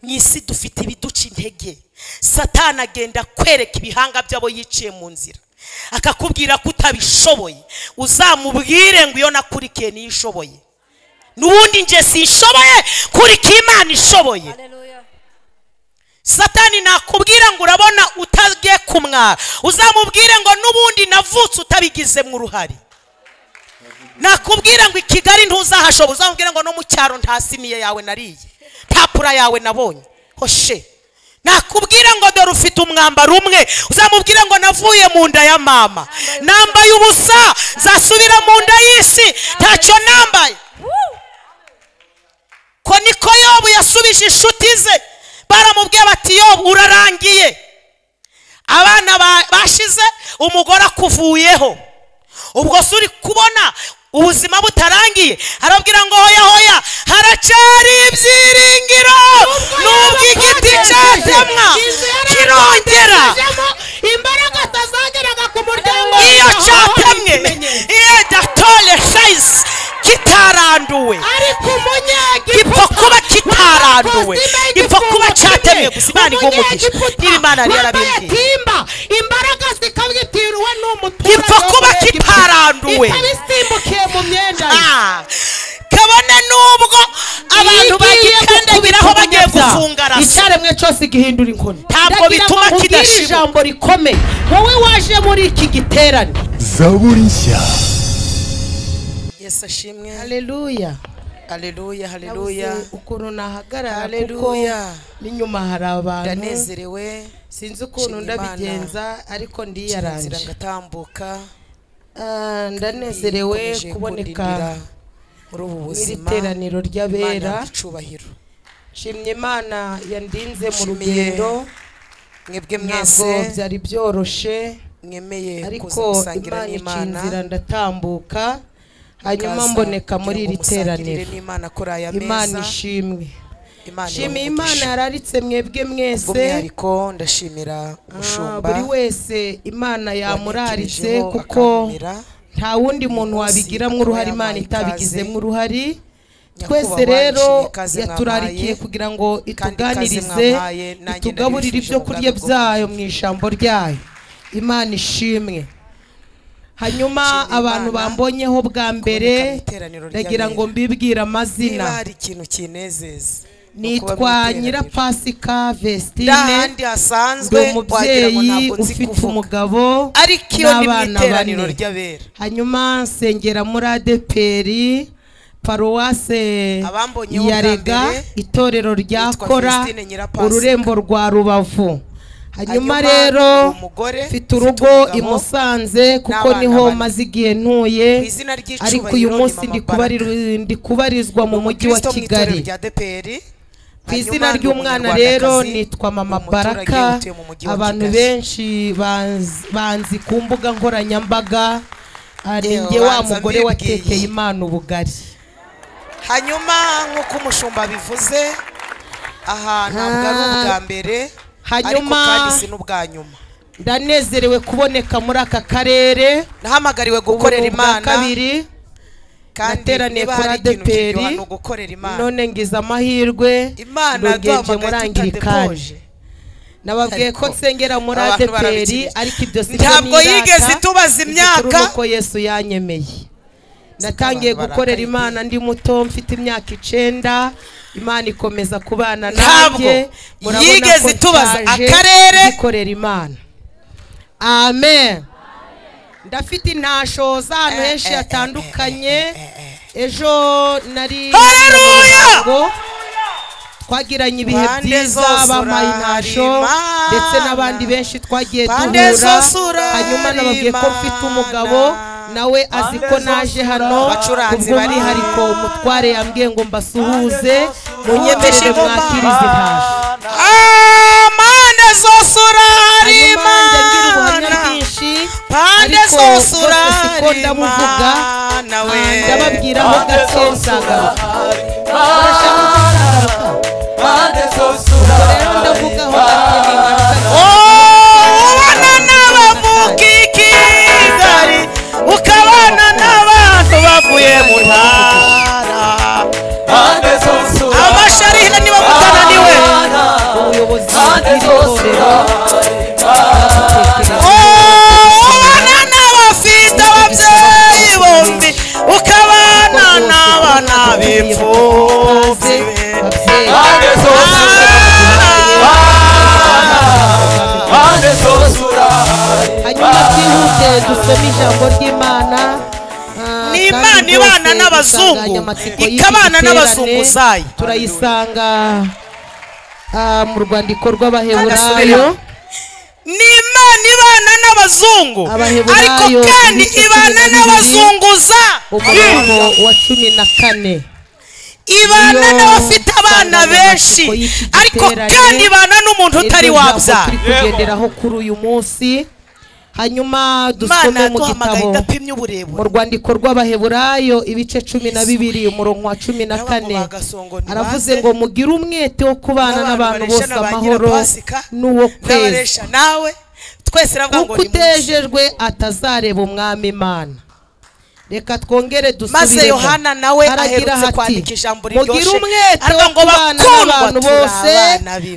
Mu isi dufite ibiduca intege. Satani agenda kwereka ibihanga by'abo yiciye mu nzira, akakubwira ko utabishoboye. Uzamubwire ngo iyo nakurikiye niyo ishoboye, n'ubundi nje sinshoboye, kurikiye Imana ishoboye. Satani nakubwira ngo urabona utagiye kumwara, uzamubwire ngo n'ubundi navutse utabigizemo uruhare. Nakubwira ngo i Kigali ntuzahashoboye, uzamubwire ngo no mu cyaro nta simiye yawe nariye, nta pura yawe nabonye. Hoshe. Nakubwira ngo dore ufite umwambaro umwe, uzamubwire ngo navuye mu nda ya mama nambaye ubusa, nzasubira mu nda y'isi ntacyo nambaye. Ko niko Yobu yasubije inshuti ze, baramubwiye bati Yobu urarangiye, abana bashize, umugore akuvuyeho, ubwo se uri kubona ubuzima butarangiye? Arabwira ngo hoya hoya, haracyari ibyiringiro, nubwo igiti cyatemwa kirongera. Imbaraga zazageraga ku muryango iyo cyatemwe, iyo datole size kitaranduwe, ariko gipfa kuba kitaranduwe, gipfa kuba cyatemwe gusa. Imana iguha umugisha. Niba Imana yari yarabimbwiye, imbaraga zikabwitiruwe n'umuturage, gipfa kuba kitaranduwe, ikabisimbukiye mu myenda. Kabone nubwo abantu bagikandagiraho bagiye gufunga rasi, icyaremwe cyose gihindura inkoni. Ntabwo bituma kidashibuka. Ijambo rikomeye, wowe waje muri iki giterane. Zaburi nshya. Yesu ashimwe. Haleluya. Haleluya, haleluya. Ukuntu nahagarara, haleluya. N'inyuma hari abantu. Ndanezerewe. Sinzi ukuntu ndabigenza ariko ndiyaranje. Ngatambuka. Ndanezerewe kuboneka muri ubu buzima, iteraniro ry'abera. Nshimye Imana yandinze mu rugendo. Mwebwe mwese byari byoroshe, mwemeye kuza gusangira n'Imana. Inzira ndatambuka, hanyuma mboneka muri iri teraniro. Imana ishimwe. Shimiye Imana yararitse mwebwe mwese. By'umwihariko ndashimira umushumba, buri wese Imana yamuraritse, kuko nta wundi muntu wabigiramo uruhare Imana itabigizemo uruhare. Twese rero yaturarikiye kugira ngo ituganirize, itugaburire ibyo kurya byayo mu ijambo ryayo. Imana ishimwe. Hanyuma abantu bambonyeho bwa mbere, ndagira ngo mbibwire amazina. Nitwa Nyirapasika Vestine, ndi umubyeyi ufite umugabo n'abana bane. Hanyuma nsengera muri ADEPR paruwase ya Rega, itorero rya Kora, ururembo rwa Rubavu. Hanyuma rero mfite urugo i Musanze kuko niho maze igihe ntuye, ariko uyu munsi ndi kubarizwa mu mujyi wa Kigali. Ku izina ry'umwana rero nitwa Mama Baraka. Abantu benshi banzi ku mbuga nkoranyambaga, ari njye wa mugore watekeye Imana ubugari. Hanyuma nk'uko umushumba bivuze, aha ntabwo ari ubwa mbere, hanyuma kandi si n'ubwa nyuma. Ndanezerewe kuboneka muri aka karere. Nahamagariwe gukorera Imana kabiri, nateraniye kuri ADEPR, none ngize amahirwe ndogeje muri Anglikani. Nababwiye ko nsengera muri ADEPR, ariko ibyo si ntabwo yigeze itubaza imyaka, kuko Yesu yanyemeye. Natangiye gukorera Imana ndi muto, mfite imyaka 9. Imana ikomeza kubana nanjye. Yigeze itubaza akarere gukorera Imana. Amen. Ndafite intasho z'ahantu henshi hatandukanye. Ejo nari Haleluya, twagiranye ibihe byiza, bampaye intasho ndetse n'abandi benshi twagiye duhura. Hanyuma nababwiye ko mfite umugabo nawe azi ko naje hano kubw'umwihariko umutware yambwiye ngo mbasuhuze, munyemerere mwakirize intasho. Pande zose urahari Imana, pande zose urahari ndamuvuga, ndababwiraho gake nzagaruka. Rero ndavugaho gake ningaruka. Ubana n'abavuka i Kigali, ukabana n'abantu bavuye mu ntara. Amasharihira niba mutananiwe. Umwete dusome ijambo ry'Imana. Ni Imana ibana n'abazungu ikabana n'abazunguzayi. Turayisanga mu rwandiko rw'Abaheburayo. Ni Imana ibana n'abazungu ariko kandi ibana n'abazunguza. Umurongo wa 14. Ibana n'abafite abana benshi ariko kandi ibana n'umuntu utari wabyara. Turi kugenderaho kuri uyu munsi. Hanyuma dusome mu gitabo mu rwandiko rw'Abaheburayo ibice 12 umurongo wa 14. Aravuze ngo mugire umwete wo kubana n'abantu bose amahoro n'uwo kweza, kuko utejejwe atazareba umwami Imana. Reka twongere dusubire. Maze Yohana nawe aherutse kwandika ijambo mugire riryoshye umwete wo ngo kubana bakundwa n'abantu bose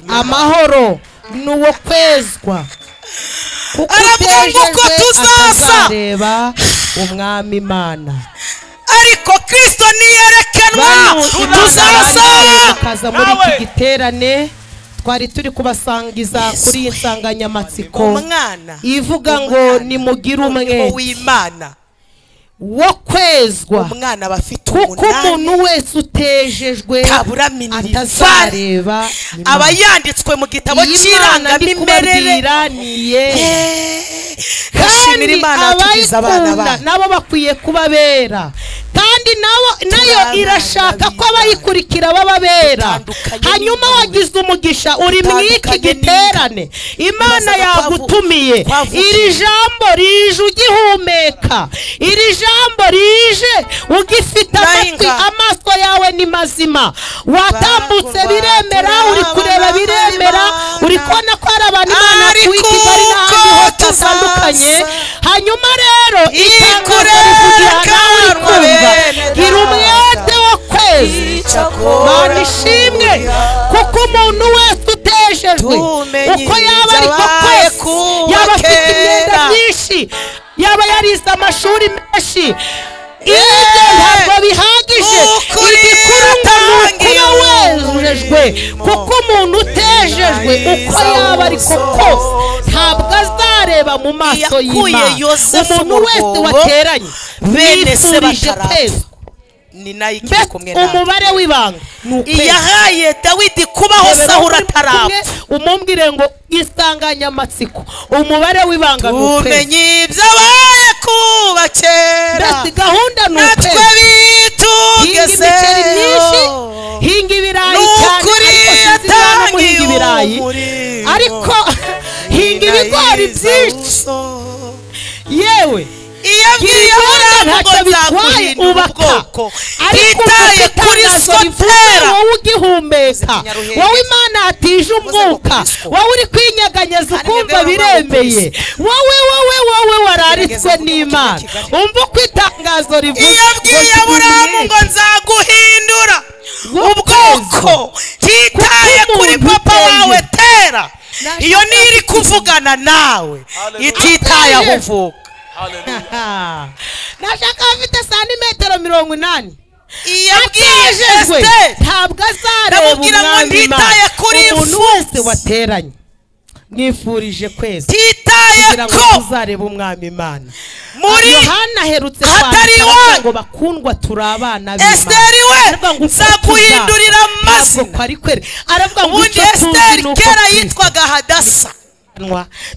amahoro n'uwo kwezwa, kuko Aravuga ngo uko utejejwe tuzasa. atazareba umwami Imana. Ariko Kristo niyerekanwa Bantu tuzasa. Mukaza muri iki giterane twari turi kubasangiza kuri iyi nsanganyamatsiko Umwana ivuga ngo nimugire umwete w'Imana wo kwezwa, umwana bafite kuko umunani umuntu wese utejejwe tabura minirivare atazareba aba yanditswe mu gitabo Iyi Mana ndi cy'irangamimerere. kubabwira ni ye. Ndashimira Kandi Imana yatugize abana abayikunda bayo. nabo bakwiye kubabera, kandi nabo nayo abana irashaka ko b'Imana. abayikurikira bababera. Dutandukanye Hanyuma n'ingurube. wagize umugisha uri mu iki Dutandukanye giterane, Imana Nibazaga yagutumiye. kwavukiye. Iri jambo rije ugihumeka, iri jambo rije ugifite amatwi, Nahinga. amaso yawe ni mazima. Watambutse Bakundwa, biremera, uri kureba turabana biremera, Imana. uri kubona ko hari abantu Imana Ariko yakuye i Kigali n'ahandi uko hose hatandukanye. tuzasa. Hanyuma rero itangazo rivugira nawe uri Ikurekanwa kumva, bene gira umwete wo kweza. Mana ishimwe, kuko umuntu wese utejejwe Tumenye uko yaba ariko ibyabaye kose, kuba yaba afite imyenda kera. myinshi, yaba yarize amashuri menshi, ibyo ntabwo bihagije. Ukuri Igikuru ngo ni ukuba yatangiye wejejwe, umurimo. kuko umuntu utejejwe uko yaba ariko kose ntabwo azareba mu maso Yakuye y'Imana. Yosefu Umuntu mu wese rwobo, wateranye bene se mwifurije batarapfa. kwezwa. Ni nayo ikiri Mbese kumwe nawe. umubare w'ibanga ni ukwezi. Yahaye Dawidi kubaho Rebera Sawuli muri kumwe, atarapfa. umumbwire ngo insanganyamatsiko umubare w'ibanga ni ukwezi. Tumenye ibyabaye kuba kera Mbese gahunda ni natwe ukwezi. Hinga imiceri myinshi, bitugezeho. hinga ibirayi Ni cyane, ukuri ariko sinzi niba no muhinga yatangiye ibirayi, umurimo. ariko hinga ibigori byinshi. Yewe Iyo abwiye Gira Aburahamu ngo ntacyo bitwaye nzaguhindura ubaka, ubwoko ariko ntitaye uvuga kuri itangazo rivuze sotera. wowe ugihumeka, Kinyaruhenge. wowe Imana yatije Uvuze ngo umwuka, kuri siko. wowe uri kwinyeganyeza Kandi ukumva mwebwe baravuga ngo kuri biremeye, siko. wowe wowe wowe wararitswe Gerageza kuvuga ngo n'Imana. Kigali. Umva uko itangazo rivuze Iyo abwiye ngo Aburahamu ngo gira nzaguhindura Wo ubwoko ntitaye Kuko kuri umuntu papa uteye. wawe tera, Nashaka iyo niyo iri kuvugana nawe ititaye aho uvuka. Nashaka abafite santimetero 80. Iyo abwiye Atejejwe Esiteri ntabwo azareba ndamubwira ngo umwami ntitaye Imana. kuri Umuntu imfubyi. wese wateranye mwifurije kwezi titaye kugira ngo ko tuzarebe umwami Imana. muri Yohana aherutse hatari kwandika iwanyu. aravuga ngo bakundwa turi abana b'Imana. Esiteri we Aravuga ngo uko nzaguhindurira tuzasa, amazina. ntabwo kwari kwere. Aravuga ngo Ubundi icyo tuzi Esiteri ni uko kera Kristo yitwaga Hadasa.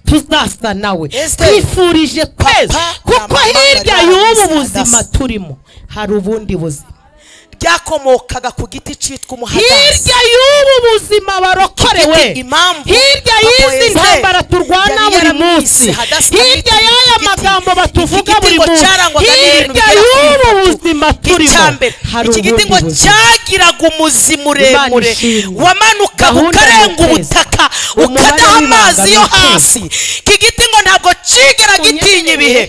tuzasa nawe. Esiteri, Twifurije kwezi papa kuko na mama hirya bari y'ubu barabise buzima Hadasa. turimo hari ubundi buzima. Ryakomokaga ku giti cyitwa umuhadasi. Hirya y'ubu buzima barokorewe, Igiti impamvu hirya Papa y'izi Esiteri ntambara turwana yari buri yaramwise munsi, Hadasa hirya amwita y'aya igiti. magambo batuvuga Iki giti buri ngo munsi, cyarangwaga n'ibintu hirya bigera kuri y'ubu bitatu. buzima turimo Icya mbere, hari iki giti ubundi ngo buzima. cyagiraga umuzi muremure ishimwe. wamanukaga Gahunda ukarenga ni ukwezi. ubutaka Umubare ukadaha w'ibanga amazi ni yo ukwezi. hasi. Iki giti ngo ntabwo kigera gitinya ibihe.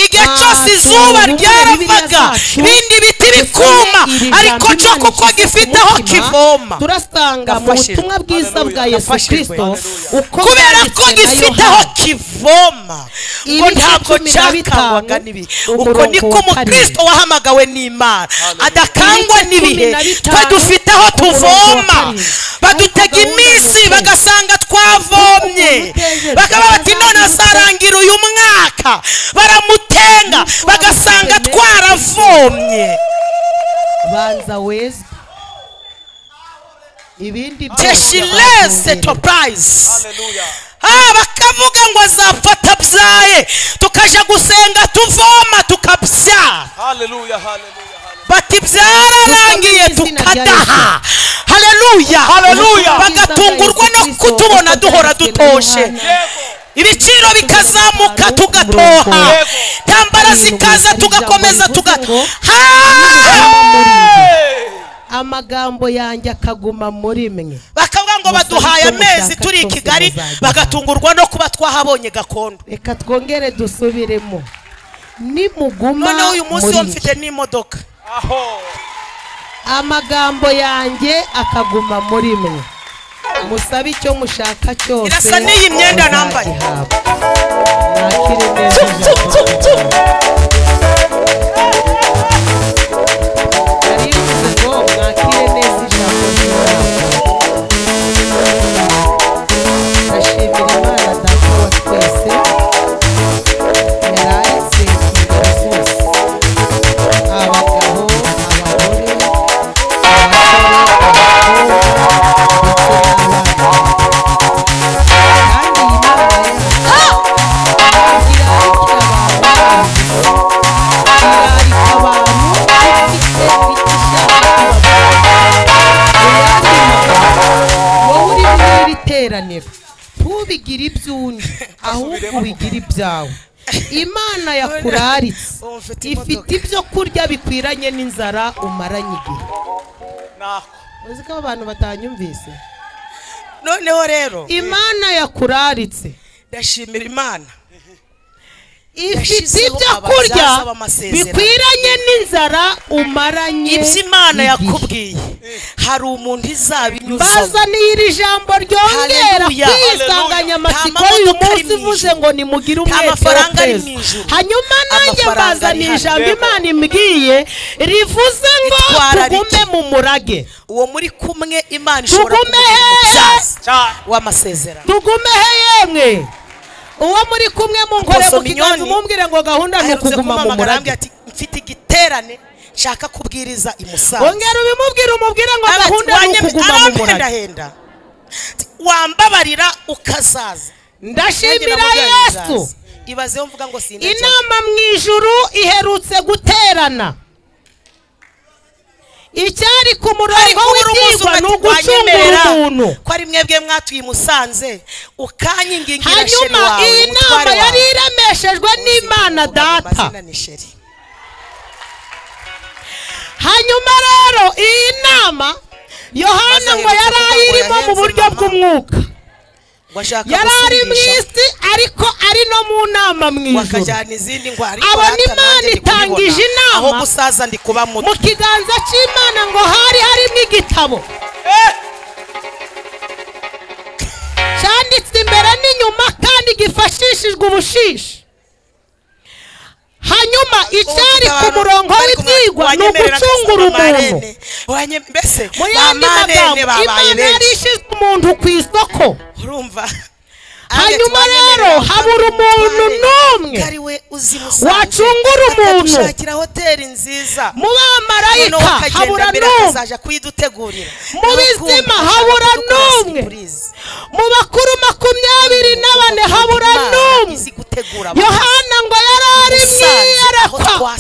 Igihe Ah, cyose izuba tubumbure ryaravaga Bibiliya zacu, ibindi biti dusome bikuma, iri ariko jambo cyo Imana kuko ishyize ku gifite aho mutima, kivoma. turasanga mu Ndafashijwe. butumwa bwiza bwa Yesu Ndafashijwe. Kristo uko Kubera ko bwanditswe na gifite aho Yohana. kivoma ngo Ibice ntabwo 15, cyakangwaga n'ibihe. Uko umurongo niko wa karindwi. umukristo wahamagawe n'Imana adakangwa Ibice n'ibihe. 15, Twe dufite aho umurongo wa tuvoma, karindwi. badutega Ariko gahunda iminsi ni ukwezi. bagasanga twavomye, Umuntu utejejwe bakaba bati none atazareba Bikazarangira uyu mwaka baramutenga, bagasanga twaravomye. Banza wezwe ibindi byose. Bakavuga ngo azapfa abyaye, tukaja gusenga tuvoma tukabyara. Haleluya, haleluya. Bati byararangiye tukadaha. Haleluya, haleluya. Bagatungurwa no kutubona duhora dutoshe, ibiciro bikazamuka tugatoha, tambara zikaza tugakomeza tugatoha. Amagambo yanjye akaguma muri mwe. Bakavuga ngo baduhaye amezi turi i Kigali, bagatungurwa no kuba twahabonye gakondo. Reka twongere dusubiremo. Nimuguma noneho uyu munsi wo mfite n'imodoka. Aho amagambo yanjye akaguma muri mwe, musabe icyo mushaka cyose. Irasa n'iyi myenda nambaye. Nakire neza. Mwakire neza ijambo ry'Imana. Ndashimira Imana Data wa twese yararitse ingero zose, abagabo, abagore, abasore, abakobwa ndetse n'abana. Kandi iyi nama irarikira abantu, irarika abantu ifite icyo ishaka kubabwira. Wowe uri muri iri teraniro ntubigire iby'undi, ahubwo ubigire ibyawe. Imana yakuraritse ifite ibyo kurya bikwiranye n'inzara umaranye igihe. Uzi ko abantu batanyumvise? Noneho rero Imana yakuraritse, ndashimira Imana ifite ibyo kurya bikwiranye n'inzara umaranye. Ibyo Imana yakubwiye hari umuntu izabinyuzamo. Bazaniye iri jambo ryongera kwisanganyamatsiko y'uyu munsi ivuze ngo nimugire umwete wo kwezwa. Hanyuma nanjye mbazaniye ijambo Imana imbwiye rivuze ngo tugume mu murage. Uwo muri kumwe Imana ishobora kumubyaza w'amasezerano. Tugume he yemwe? Uwo muri kumwe munkore mu kiganza umumbwire ngo gahunda ni ukuguma mu murage. Ati mfite igiterane nshaka kubwiriza i Musanze. Ongera ubimubwire, umubwire ngo gahunda ni ukuguma mu murage. Wambabarira ukazaza. Ndashimira Yesu. Ibazeho mvuga ngo sindajya. Inama mu ijuru iherutse guterana. Icyari ku murongo w'ibyigwa ni ugucungura umuntu. Ko ari mwebwe mwatuye Musanze ukanyingingira sheri wawe. Hanyuma iyi nama yari iremeshejwe n'Imana Data. Hanyuma rero iyi nama Yohana ngo yari ayirimo mu buryo bw'umwuka. Yari ari mu isi ariko ari no mu nama mu ijuru. Abona Imana itangije inama, mu kiganza cy'Imana ngo hari harimo igitabo cyanditse imbere n'inyuma kandi gifashishijwe ubushishi. Hanyuma icyari ku murongo w'ibyigwa ni ugucungura umuntu. Mu yandi magambo, Imana yari ishize umuntu ku isoko. Hanyuma rero habura umuntu n'umwe wacungura umuntu. Mu bamarayika habura n'umwe, mu bizima habura n'umwe, mu bakuru 24 habura n'umwe. Yohana ngo yari ari mu iyerekwa.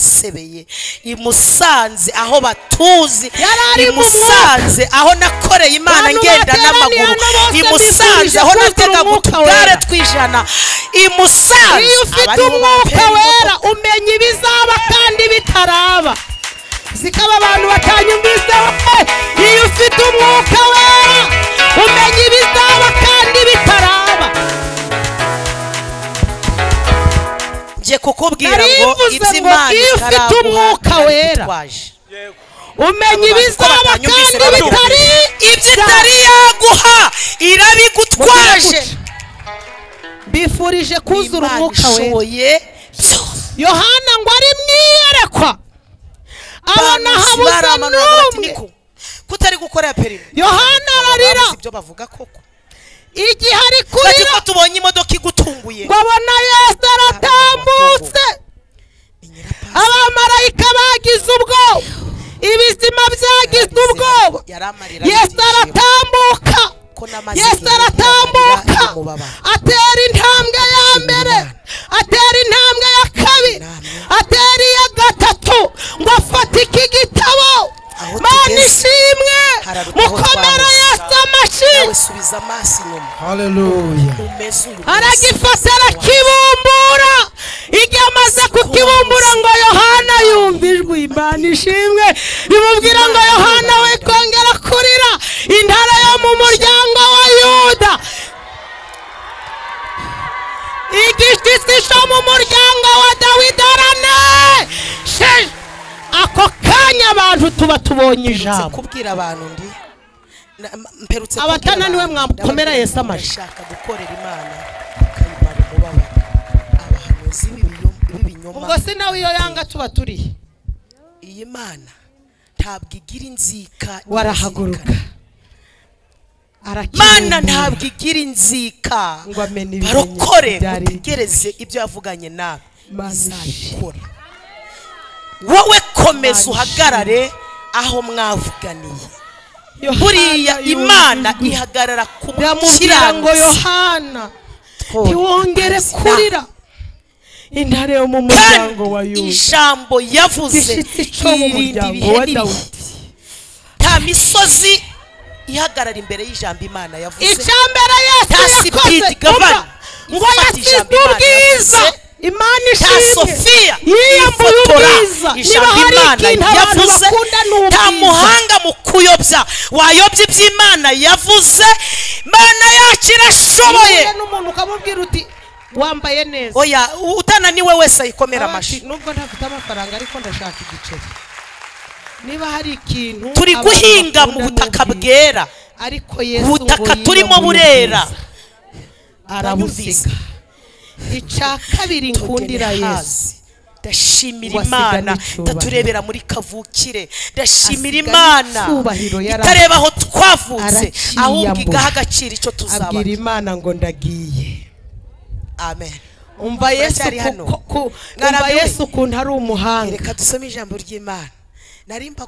I Musanze aho batuzi, i Musanze aho nakoreye Imana ngenda n'amaguru, i Musanze aho natega utugare twijana, i Musanze. Iyo ufite umwuka wera umenya ibizaba kandi bitaraba. Zikaba abantu batanyumvise. Iyo ufite umwuka wera umenya ibizaba kandi bitaraba. Ngiye kukubwira ngo ibyo Imana iyo ufite umwuka wera umenya ibizaba kandi bitari ibyo itari yaguha irabigutwaje. Bifurije kuzura umwuka wera. Yohana ngo ari mu iyerekwa abona habuze n'umwe kutari gukora perimi. Yohana ararira. Ibyo bavuga koko. Igihe ari kurira ko tubonye imodoka igutunguye, ngo abona Yesu aratambutse, abamarayika bagize ubwoba, ibizima byagize ubwoba. Yesu aratambuka, Yesu aratambuka, atera intambwe ya mbere, atera intambwe ya kabiri, atera iya gatatu, ngo afate iki gitabo. Mana ishimwe, mukomere Yesu amashyi. Haleluya. Aragifata arakibumbura. Igihe amaze kukibumbura ngo Yohana yumva ijwi. Imana ishimwe, rimubwira ngo Yohana we kongera kurira, intara yo mu muryango wa Yuda, igishyitsi cyo mu muryango wa Dawidi aranesheje. Ako kanya abantu tuba tubonye ijambo. Kubwira abantu ndi mperutse abatananiwe mwakomera Yesu amashyi. Ndashaka gukorera Imana kayimara umubabaro. Abahanuzi b'ibinyoma, ubwo se nawe iyo yanga tuba turi. Iyi Mana ntabwo igira inzika, warahaguruka. Mana ntabwo igira inzika. Barokore mutegereze ibyo yavuganye nawe izabikora. Wowe komeza uhagarare aho mwavuganiye. Buriya Imana ihagarara ku mukiranutsi. Ngo Yohana ntiwongere kurira, intare yo mu muryango wa Yuda, ijambo yavuze irinda ibihe n'ibihe. Nta misozi ihagarara imbere y'ijambo Imana yavuze. Icyambere Yesu yakoze ngo yasize ubwiza. Imana ishimwe, yiyambuye ubwiza. Niba hari ikintu abantu bakunda ni ubwiza. Nta muhanga mu kuyobya wayobya iby'Imana yavuze. Imana yacu irashoboye. N'umuntu ukamubwira uti wambaye neza, oya utananiwe wese ayikomera amashyi. Nubwo ntafite amafaranga ariko ndashaka igiceri. Niba hari ikintu turi guhinga mu butaka bwera, ariko Yesu ubutaka turimo burera, arabusiga. Icya kabiri nkundira Yesu, ndashimira Imana itaturebera muri kavukire, ndashimira Imana itareba aho twavutse, ahubwo igaha agaciro icyo tuzaba. Abwira Imana ngo ndagiye. Amen. Umva Yesu, umva Yesu ukuntu ari umuhanga. Reka dusome ijambo ry'Imana.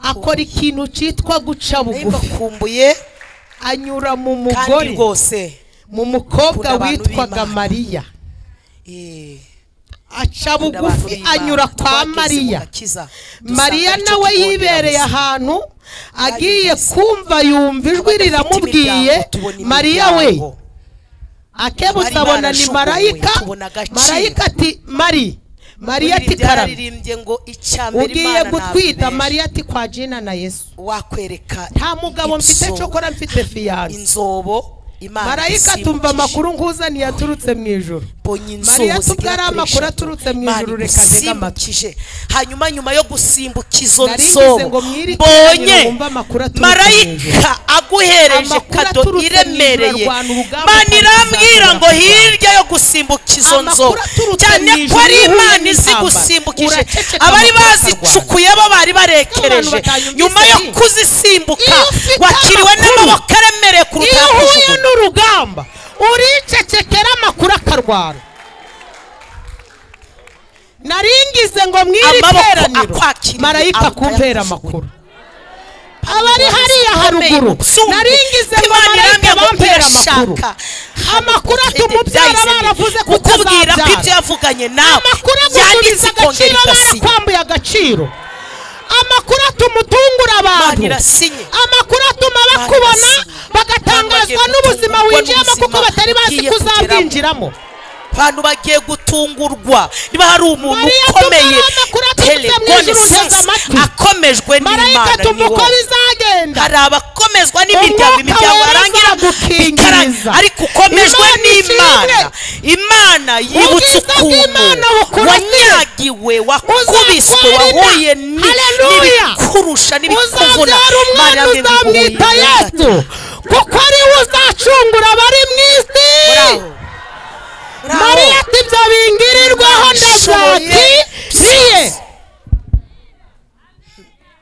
Akora ikintu cyitwa guca bugufi. Narimbakumbuye, anyura mu mugore rwose, mu mukobwa witwaga Mariya. Aca bugufi anyura kwa Mariya. Mariya nawe yibereye ahantu, agiye kumva yumva ijwi riramubwiye, Mariya we. Akebutse abona ni marayika. Marayika ati Mari, Mariya ati karame, ugiye gutwita. Mariya ati kwa jina na Yesu wakwereka nta mugabo mfite, cyokora mfite fiyanse. Inzobo Marayika tumva amakuru nkuzaniye aturutse mu ijuru. Mariya tubwo ari amakuru aturutse mu ijuru, reka ntege amatwi. Hanyuma nyuma yo gusimbuka izo nzobo, mbonye marayika aguhereje kado iremereye. Imana irambwira ngo hirya yo gusimbuka izo nzobo, cyane ko ari Imana izigusimbukije, abari bazicukuye bo bari barekereje. Nyuma yo kuzisimbuka wakiriwe n'amaboko aremereye kuruta kujugunya. Urugamba uricecekera amakuru akarwara. Naringize ngo mwiri teraniro marayika kumpera amakuru. Abari hariya haruguru naringize ngo marayika bampera amakuru. Amakuru atuma ubyara baravuze kukubwira ko ibyo yavuganye nawe yanditse agaciro, barakwambuye agaciro. Amakuru atuma utungura abantu, amakuru atuma bakubona bagatangazwa n'ubuzima winjiyemo kuko batari bazi kuzabwinjiramo. Abantu bagiye gutungurwa. Niba hari umuntu ukomeye akomejwe n'Imana, hari abakomezwa n'imiryango, imiryango yarangira bikarangira, ariko ukomejwe n'Imana. Imana yibutse ukuntu wanyagiwe, wakubiswe, wahuye n'ibikurusha n'ibikuvuna. Imana uzamwita Yesu kuko ari we uzacungura abari mu isi. Mariya ati ibyo bingirirwaho ndabyakiriye.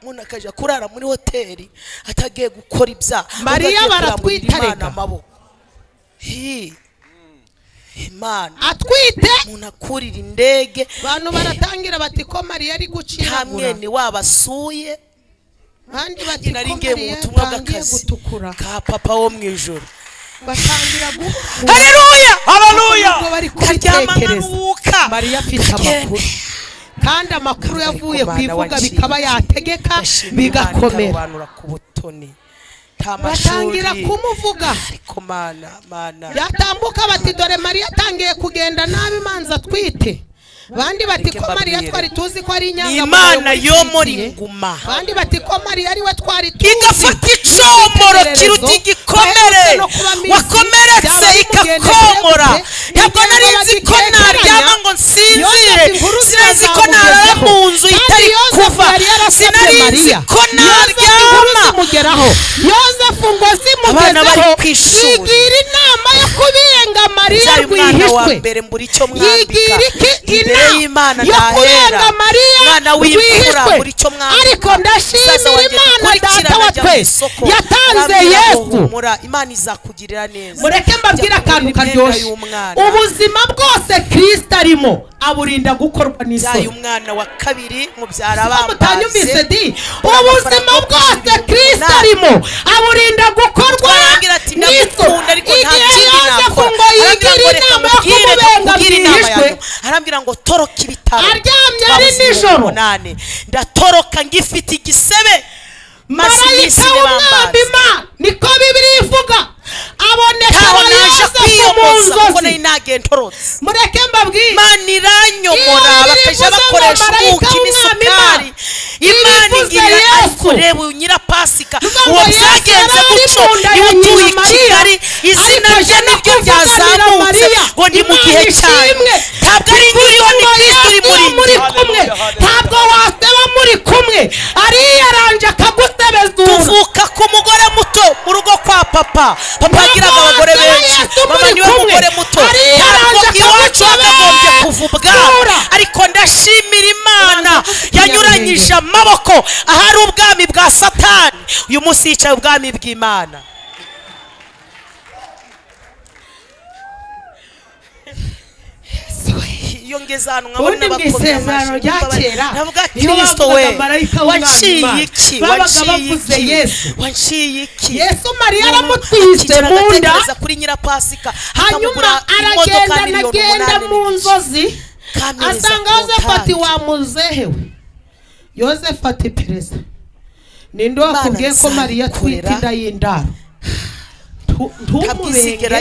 Umuntu akajya kurara muri hoteli atagiye gukora ibyaha. Mariya baratwitareka. Imana atwite umuntu akurira indege, abantu baratangira bati ko Mariya ari guciragura, mwene wabasuye, abandi bati nari ko ngiye mu Mariya butumwa yatangiye bw'akazi gutukura, ka papa wo mu ijoro. Batangira guhura. Haleluya, haleluya. Ubwo bari karyama kubitekereza, nkaruhuka. Mariya afite amakuru, kandi amakuru yavuye ku ivuga bikaba yategeka bigakomera. Ku butoni batangira kumuvuga, ariko mana mana yatambuka bati dore Mariya atangiye kugenda nabi manza atwite. Bandi bati ko Mariya twari tuzi ko ari inyangamugayo, Imana yomora inguma. Bandi bati ko Mariya ari we twari tuzi, igafata icomoro kiruta igikomere wakomeretse ikakomora. Ntabwo nari nzi ko naryama ngo nsinzire, sinari nzi ko narara mu nzu itari kuva, sinari nzi ko naryama. Yozefu ngo zimugezeho yigira inama yo kubenga Mariya rwihishwe, yigira iki inama yo kubenga Mariya rwihishwe. Ariko ndashimira Imana data wa twese yatanze Yesu. Imana izakugirira neza. Mureke mbabwire akantu karyoshye, ubuzima bwose Kristo arimo aburinda gukorwa n'isoni. Umwana wa kabiri mubyara bambaze, mutanyumvise di, ubuzima bwose Kristo arimo aburinda gukorwa n'isoni. Igihe Yozefu ngo yigira inama yo kumubenga rwihishwe, arambwira ngo toroka ibitaro, aryamye ari nijoro, ndatoroka ngifite igisebe. Marayika w'umwami Imana, niko Bibiliya ivuga, aboneka Yozefu mu nzozi. Mureke mbabwire, Imana iranyomora, bakajya bakoresha ubuki n'isukari. Imana igira kureba Nyirapasika uwo byagenze gutyo, niwe utuye i Kigali, izina rye niryo ryazamutse ngo ni mu gihe cyawe. Ntabwo ari nyiriho, ni Kristo uri muri kumwe. Ntabwo waseba muri kumwe, ariyaranje akagusebezura. Tuvuka ku mugore muto mu rugo kwa papa, papa yagiraga abagore benshi, mama niwe mugore muto. Ntabwo iwacu hakagombye kuva ubwami, ariko ndashimira Imana yanyuranyije amaboko ahari ubwami bwa Satani, uyu munsi yicaye ubwami bw'Imana. Iyo ngeze ahantu nkabona isezerano rya kera, navuga Kristo we wanciye iki, babaga Yesu, wanciye iki. Yesu Mariya aramutwise mu nda kuri Nyirapasika, hanyuma aragenda anagenda mu nzozi, asanga Yozefu ati wamuzehewe. Yozefu ati perezida, ninde wakubwiye ko Mariya atwite inda y'indaro? Ntabwo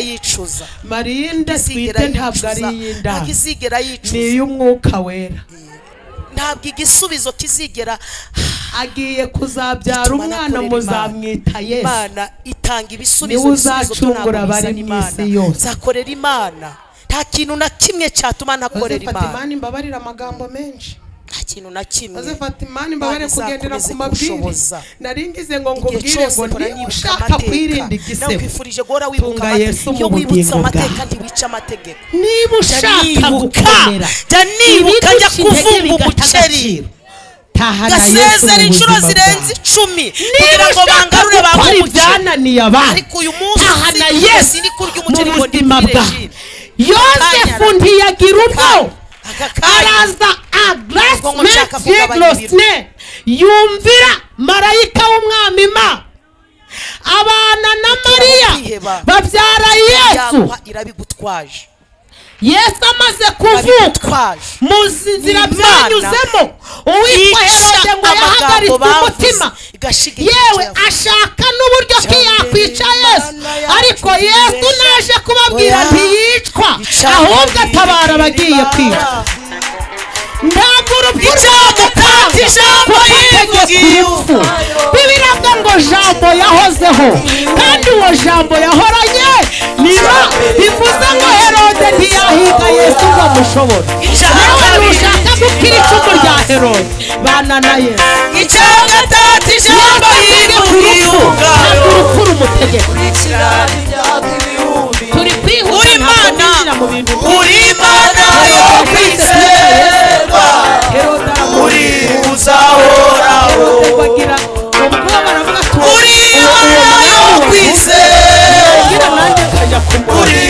yicuza. Mariya inda atwite ntabwo ari iy'indaro, yicuza, ni iy'umwuka wera. Ntabwo igisubizo kizigera. Agiye kuzabyara umwana muzamwita Yesu. Imana itanga ibisubizo, niwe uzacungura abari mu isi yose. Nzakorera Imana, nta kintu na kimwe cyatuma ntakorera Imana. Imana imbabarira amagambo menshi, nta kintu na kimwe. Yozefu ati Imana imbabarire kugendera ku mabwiriza nari ngize ngo nkubwire ngo niba ushaka kwirinda igisebo, nakwifurije guhora wibuka tunga Yesu iyo mu wibutse bugingo amateka bwawe. Ntiwica amategeko. Niba ushaka gukomera, jya nibuka njya kuvumba umuceri, tahana Yesu gasezera mu inshuro buzima zirenze bwawe. 10 Niba kugira ngo ushaka bangarure gukora bamuhe umuceri. ibyananiye abandi, Ariko uyu munsi tahana Yesu sindi kurya mu umuceri ngo ndi buzima kuri bwawe. regime. Yozefu ntiyagira ubwoba, Aka kanya araza Ubwo nshaka kugabanya ibiro. aglasne yumvira marayika w'umwami Imana, abana na Mariya kwiheba. babyara Yesu. Yaguha irabigutwaje, Yesu amaze kuvuka irabigutwaje. mu nzira Imana byanyuzemo, uwitwa yica Herode ngo amagambo yahagaritse bavuze, umutima, igashiga igice yewe yavuze. ashaka n'uburyo ki yakwica Yesu, ariko Yesu naje kubabwira Oya. ntiyicwa, Ica ahubwo atabara abagiye kwica. Ntabwo urupfu rwamutanga ijambo kuko ategeka yivugiye urupfu. Bibiliya ivuga ngo jambo yahozeho, kandi uwo jambo yahoranye niba bivuze ngo Herode ntiyahiga Yesu ngo amushobore. Icya Nawe kabiri. nushaka gukira icumu rya Herode, bana na Yesu. Icya gatatu ijambo Yesu ategeka yivugiye urupfu, ntabwo ubwayo. urupfu rumutegeka. Turi kwihuta, Uri ntabwo Imana, twinjira mu bintu uri Imana yo kwizerwa, Herode Uri uzahoraho, Herode bagira ubwoba, baravuga ati uri Imana yo kwizerwa, nanjye nkajya kumureba. uri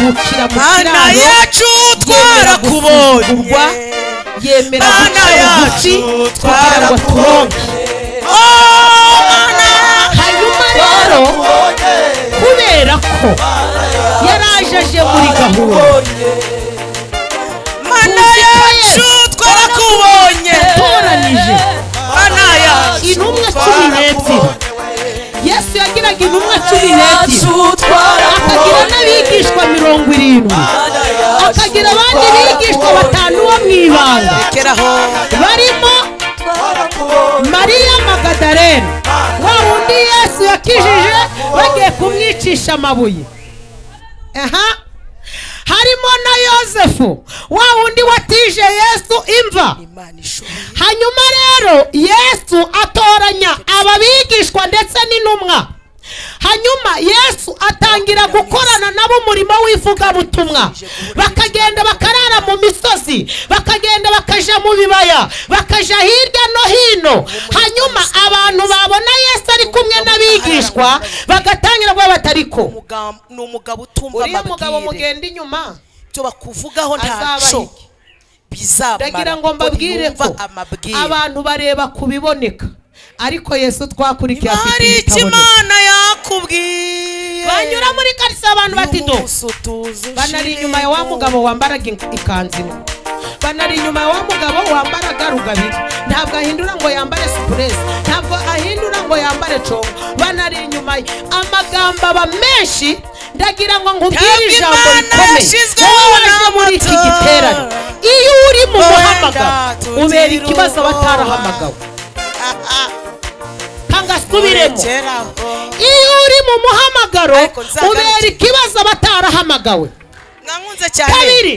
Avukira mu Mana kiraro, yacu yemera twarakubonye, gusuzugurwa, yemera Mana guca bugufi yacu kugira ngo turonke. Oh, Mana. Hanyuma rero kubera ko yaraje aje muri gahunda, Mana Tuzi ko yacu Yesu twarakubonye, yatoranije Mana yacu intumwa 12. Yesu yagiraga intumwa 12, akagira n'abigishwa 70, akagira abandi bigishwa 5 bo mu ibanga, rekeraho barimo Mariya Magadalena, wa wundi Yesu yakijije bagiye kumwicisha amabuye. Aha. Harimo na Yosefu, wa wundi watije Yesu imva. Imana ishoboye. Hanyuma rero Yesu atoranya ababigishwa ndetse n'intumwa. Hanyuma Yesu atangira gukorana nabo umurimo w'ivugabutumwa, bakagenda bakarara mu misozi, bakagenda bakaja mu bibaya, bakaja hirya no hino. Hanyuma abantu babona Yesu ari kumwe n'abigishwa bagatangira kuba batariko Ni umugabo utumva uriya mugabo amabwire, mugenda inyuma ibyo bakuvugaho azabaha ntaco iki? bizamara, Ndagira ngo kuko mbabwire ntiyumva ko amabwire. abantu bareba ku biboneka, ariko Yesu twakurikiye afite Hari icyo ibitaboneka. Imana yakubwiye, Banyura muri karitsiye abantu bati do Y'umusutuzi banari inyuma ya wa mugabo wambaraga ikanzu imwe, banari inyuma ya wa mugabo wambaraga rugabire, ntabwo ahindura ngo yambare supuresi, ntabwo ahindura ngo yambare congo, banari inyuma ye. Amagambo aba menshi. Ndagira ngo nkubwire Ntabwo ijambo Imana rikomeye, yashyizweho wowe waje muri iki n'amatora. giterane, iyo uri mu Wenda muhamagaro tugira ubera ikibazo ubwoba. abatarahamagawe. Kangasubiremo, Rekeraho. iyo uri mu muhamagaro Ariko nzagaruke. ubera ikibazo abatarahamagawe. Mwankunze cyane. Kabiri,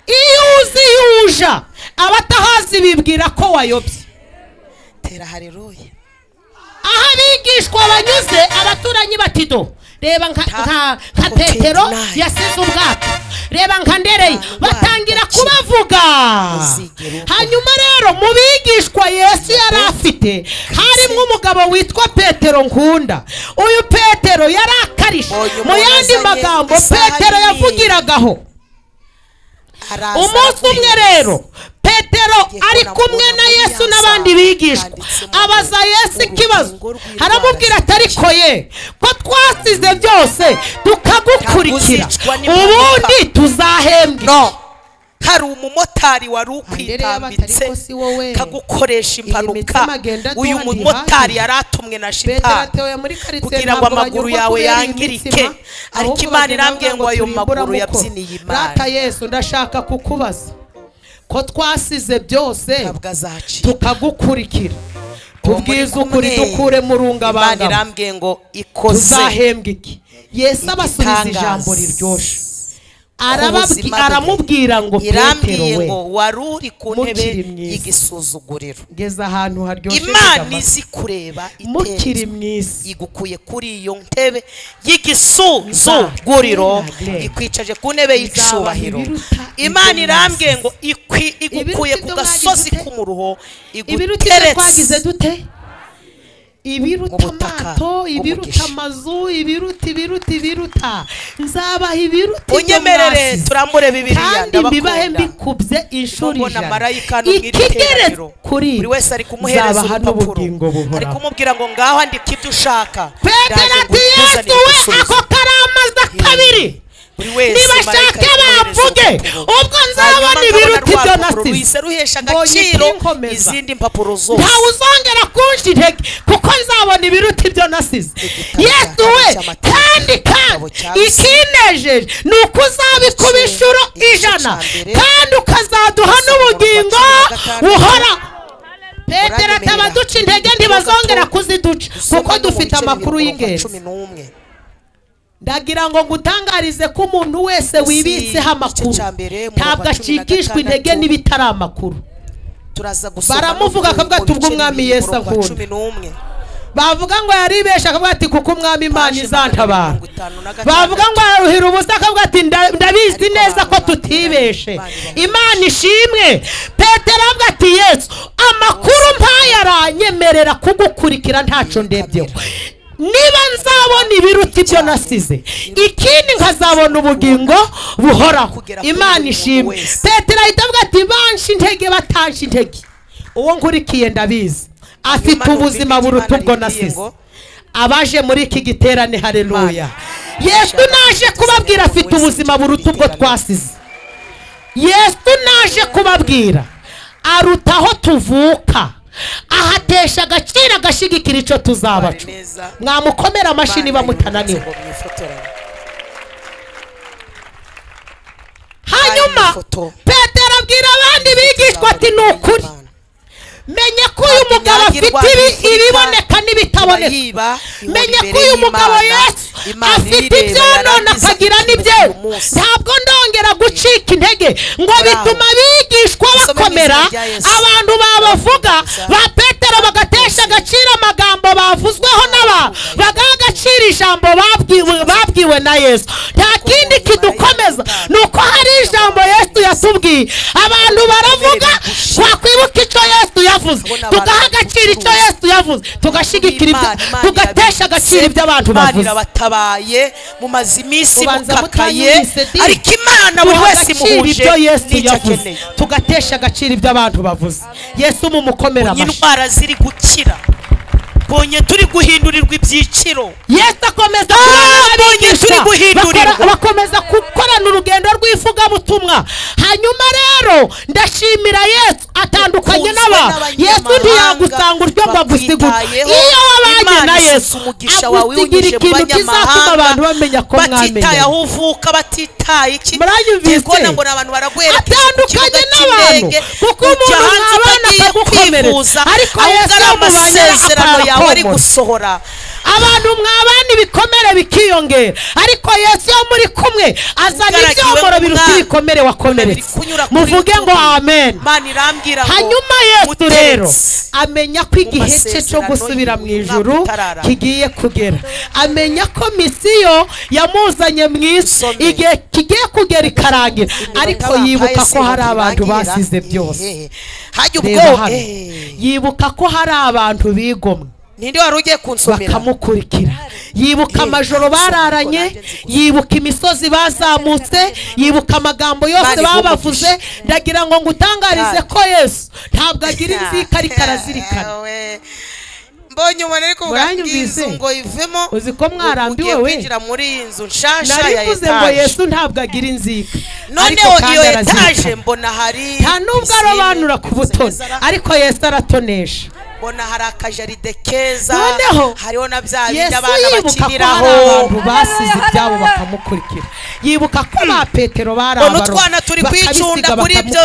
iyo uzi yuja abatahazi bibwira ko wayobye. Tera haleluya. Aho abigishwa banyuze abaturanyi bati do reba nka Petero yasize ubwato, reba nka Ndereye, batangira kubavuga. Hanyuma rero mu bigishwa Yesu yari afite harimo umugabo witwa Petero nkunda. Uyu Petero yarakarishe, mu yandi magambo Petero yavugiragaho. Umunsi umwe rero Petero ari kumwe na Yesu n'abandi bigishwa, abaza Yesu ikibazo, aramubwira ati ariko ye ko twasize byose tukagukurikira, ubundi tuzahembwa. No, hari umumotari wari ukwitambitse kagukoresha impanuka. Uyu mumotari yari atumwe na shitani kugira ngo amaguru yawe yangirike, ariko Imana irambwiye ngo ayo maguru yabyiniye Imana. Rata Yesu, ndashaka kukubaza ko twasize byose Ntabwo azacika. tukagukurikira, Uwo muri tubwize ukuri, kumwe, dukure mu Imana rungabangabo, irambwiye ngo ikoze tuzahembwa iki? Yesu abasubiza ijambo igitangaza. riryoshe, Ubuzima bwe. aramubwira ngo Petero Irambwiye we, ngo wari uri ku ntebe mukiri mwiza. y'igisuzuguriro. Ngeze ahantu haryoshye Imana kugama. izi kureba Mukiri iteza mu isi, igukuye kuri iyo ntebe y'igisuzuguriro, Nzakina ikwicaje ku ntebe y'icubahiro. ibiruta Imana ibyo irambwiye mwasize. ngo igukuye Ibiruta ku ibyo gasozi mwagize ute? k'umuruho, Ibiruta ibyo twagize iguteretse dute? Ibiruta mu butaka amato, ibiruta bw'umugisha. amazu, ibiruta ibiruta ibiruta, nzabaha ibiruta ibyo Unyemerere mwasize, turambure Bibiliya, kandi mbibahe ndabakunda. mbikubye inshuro Mbona 100. marayika no mu iri Ikigeretse teraniro, kuri buri wese ari kumuhereza nzabaha urupapuro, n'ubugingo ari buhoraho. kumubwira ngo ngaho andika ibyo ushaka. Petero Ndaje ati Yesu ngukuzanire we, igisubizo. ako karamaza kabiri, Buri wese nibashake marayika ari kumuhereza bamvuge, urupapuro. ubwo nzabona Hanyuma ibiruta nkabona ibyo rwa rupapuro nasize. ruhise ruhesha Mbonye agaciro ikinkomeza. izindi mpapuro zose. Ntawe uzongera kunca intege kuko nzabona ibiruta ibyo nasize. Igitabo Yesu cya we, kabiri cy'amategeko, kandi igitabo kandi cya Rusi. ikinejeje ni uko uzabikuba inshuro Igice cya 100, mbere, kandi ukazaduha Usoma n'ubugingo umurongo wa 16. buhora. Petero Uranyemerera. ati abaduca intege ntibazongera kuziduca, Usome kuko no mu dufite bice bibiri amakuru umurongo wa y'ingenzi. 11. Ndagira ngo ngutangarize ko umuntu wese wibitseho amakuru igice cya mbere, umurongo ntabwo wa 16. acikishwa intege n'ibitari amakuru. Turaza gusoma Baramuvuga no ku akavuga ati, ubwo bice umwami bibiri, Yesu umurongo wa ankunda. 11. Bavuga ngo yaribesha akavuga ati kuko umwami Imana Paje izantabara. 256. Bavuga ngo araruhira ubusa akavuga ati ndabizi Ariko neza ko abantu tutibeshe. Imana ibahe Imana ishimwe. Petero avuga ati Yesu, amakuru mpaye aranyemerera kugukurikira ntaco ndebyeho. Niba nzabona ibiruta ibyo nasize, ikindi nkazabona ubugingo buhoraho. Imana ishimwe. Petero ahita avuga ati banshi intege batanshi intege, uwo nkurikiye ndabizi afite ubuzima buruta ubwo nasize. Abaje muri iki giterane, haleluya. Yesu naje kubabwira afite ubuzima buruta ubwo twasize. Yesu naje kubabwira aruta aho tuvuka, ahatesha agaciro agashigikira icyo tuzabacu. Mwamukomera amashyi niba mutananiwe. Hanyuma Petero abwira abandi bigishwa ati ni ukuri menye ko uyu mugabo afite ibiboneka n'ibitaboneka, menye ko uyu mugabo Yesu afite ibyonona akagira n'ibye, ntabwo ndongera gucika intege. Ngo bituma abigishwa bakomera, abantu babavuga ba Petero bagatesha agaciro amagambo bavuzweho n'abantu, bagaha agaciro ijambo babwiwe na Yesu. Nta kindi kidukomeza ni uko hari ijambo Yesu yatubwiye. Abantu baravuga, twakwibuka icyo Yesu yavuze, tugaha agaciro icyo Yesu yavuze, tugashigikira ibyo, tugatesha agaciro ibyo abantu bavuze. Irabatabaye mumaze iminsi mukakaye, ariko Imana buri wese imuhuje n'icyo akeneye. Tugatesha agaciro ibyo abantu bavuze. Yesu mumukomera amashyi. Indwara ziri gukira, bonye turi guhindurirwa ibyiciro. Yesu akomeza bakomeza gukorana urugendo rw'ivugabutumwa. Hanyuma rero ndashimira Yesu atandukanye n'abantu. Yesu ntiyagusanga uryo ngo agusigure. Iyo wabanye na Yesu agusigira ikintu kizatuma abantu bamenya ko mwamenye, batitaye aho uvuka, batitaye iki. Muranyumvise? Atandukanye n'abantu kuko umuntu mwabana akagukomeretsa, ariko Yesu amasezerano yawe ari gusohora. Abantu mwabana ibikomere bikiyongera, ariko Yesu iyo muri kumwe azana ibyomoro biruta ibikomere wakomeretse. Muvuge ngo amen. Hanyuma Yesu rero amenya ko igihe cye cyo gusubira mu ijuru kigiye kugera, amenya ko misiyo yamuzanye mu isi igihe kigiye kugera ikarangira, ariko yibuka ko hari abantu basize byose. Yibuka ko hari abantu bigomwe ninde wari ugiye kunsomera bakamukurikira. Yibuka amajoro bararanye, yibuka imisozi bazamutse, yibuka amagambo yose babavuze. Ndagira ngo ngutangarize ko Yesu ntabwo agira inzika ariko arazirikana. Mbonye umuntu ari kuvuga inzu ngo ivemo, uzi ko mwarambiwe we kwinjira muri iyi nzu nshasha ya narivuze ngo Yesu ntabwo agira inzika, noneho iyo etaje mbona hari nta nubwo arobanura ku butoni, ariko Yesu aratonesha. Mbona hari akajaride keza, hariho na bya bindi abana bakiniraho. Abantu basize ibyabo bakamukurikira. Yibuka ko ba Petero bari abaroma turi kwicunda kuri ibyo.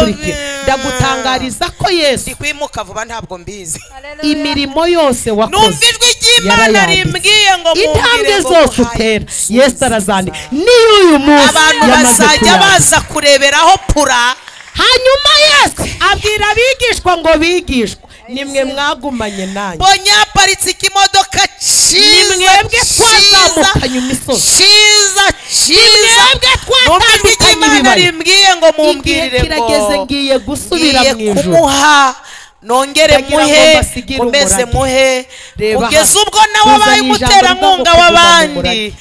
Ndagutangariza ko Yesu ndi kwimuka vuba ntabwo mbizi. Imirimo yose wakoze, numva ijwi ry'Imana rimbwiye ngo intambwe zose utera Yesu arazandika. Niyo uyu munsi abantu bazajya baza kureberaho pura. Hanyuma Yesu abwira abigishwa ngo bigishwa nimwe mwagumanye nanjye. Mbonye haparitse ikimodoka cyiza, ni mwebwe twazamukanye imisozi, cyiza cyiza, ni mwebwe twatandukanye ibibaya. Rimbwiye ngo mumbwirire ngo kirageze ngiye gusubira mu ijuru, kumuha nongere muhe, komeze muhe, kugeza ubwo nawe abaye umuterankunga w'abandi.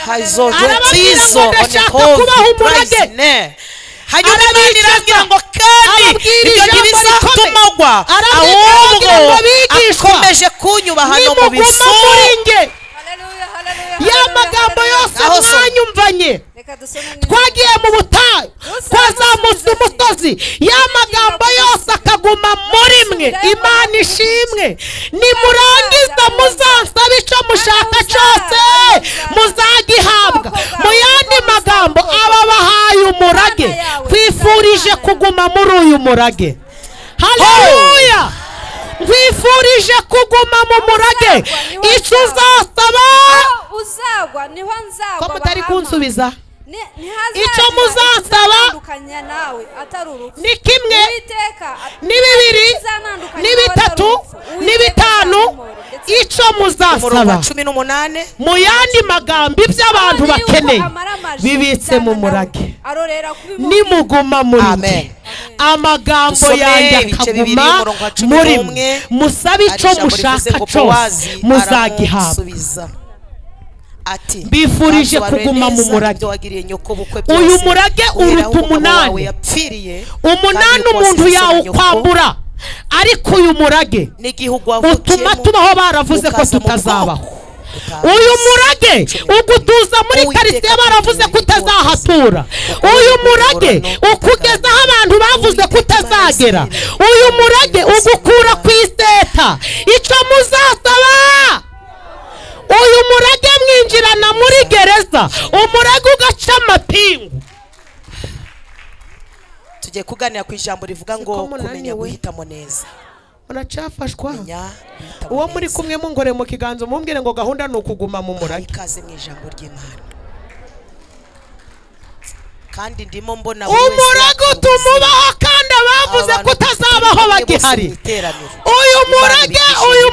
Arababwira ngo ndashaka kubaha umurage. Hanyuma Imana irambwira ngo kandi ibyo ntibizatuma agwa, ahubwo akomeje kunyubaha no mu bisu. Ya magambo yose mwanyumvanye, twagiye mu butayu, twazamutse umusozi, ya magambo yose akaguma muri mwe. Imana ishimwe. Nimurangiza muzansaba icyo mushaka cyose muzagihabwa. Mu yandi magambo aba bahaye umurage, twifurije kuguma muri uyu murage. Haleluya. Nkwifurije kuguma mu murage. Icyo uzasaba uzagwa niho nzagwa. Ko mutari kunsubiza, icyo muzasaba ni kimwe, ni bibiri, ni bitatu, ni bitanu, Icyo muzasaba mu yandi magambo ibyo abantu bakeneye bibitse mu murage, nimuguma muri njye, amagambo yanjye akaguma muri mwe, musabe icyo mushaka cyose muzagihabwa. Mbifurije kuguma mu murage. Uyu murage uruta umunani. Umunani umuntu yawukwambura, ariko uyu murage utuma tubaho baravuze ko tutazabaho. Uyu murage ugutuza muri karitsiye baravuze ko utazahatura. Uyu murage ukugezaho abantu bavuze ko utazagera. Uyu murage ugukura ku iseta. Icyo muzasaba, uyu murage mwinjirana muri gereza, umurage ugaca amapingu. Tugiye kuganira ku ijambo rivuga ngo kumenya guhitamo neza. Uracafashwa uwo muri kumwe mungore mu kiganza mumbwire ngo gahunda ni ukuguma mu murage. Ikaze mu ijambo ry'Imana. Kandi ndimo mbona umurage utumubaho kandi abavuze ko utazabaho bagihari. Uyu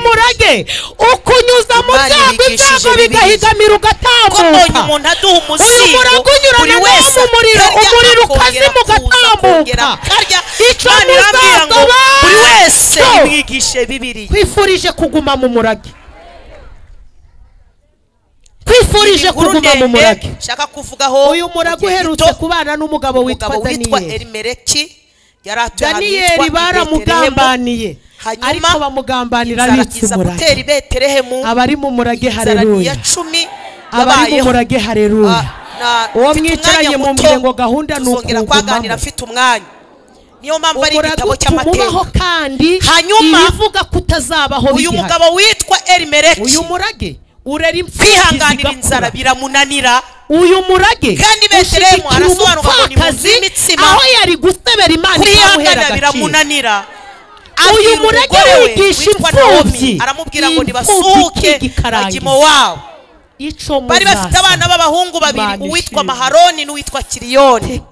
murage ukunyuza mu byago, ibyago bigahigamira ugatambuka. Uyu murage unyurana mu muriro, umuriro ukazima ugatambuka. Icyo muzasaba buri wese imwigishe Bibiliya. Kwifurije kuguma mu murage. Kwifurije kuguma mu murage. Shaka kuvugaho uyu murage uherutse kubana n'umugabo witwa Daniyeli. Daniyeli baramugambaniye, ariko bamugambanira abitse umurage. Abari mu murage haleluya, abari mu murage haleluya. Uwo mwicaranye mumbwire ngo gahunda ni ukugumamo. Afite umwanya, niyo mpamvu ari igitabo cy'amateka. Kandi hanyuma ibivuga kutazabaho uyu mugabo witwa Elimeleki, uyu murage urera imfubyi, kwihanganira inzara biramunanira. Uyu murage kandi Betelehemu arasobanura ngo ni mu nzu y'imitsima, aho yari gusebera Imana ikamuhera biramunanira. Uyu murage wigisha imfubyi, aramubwira ngo nibasuhuke bajye wabo. Bari bafite abana b'abahungu babiri, uwitwa Maharoni n'uwitwa Kiriyoni.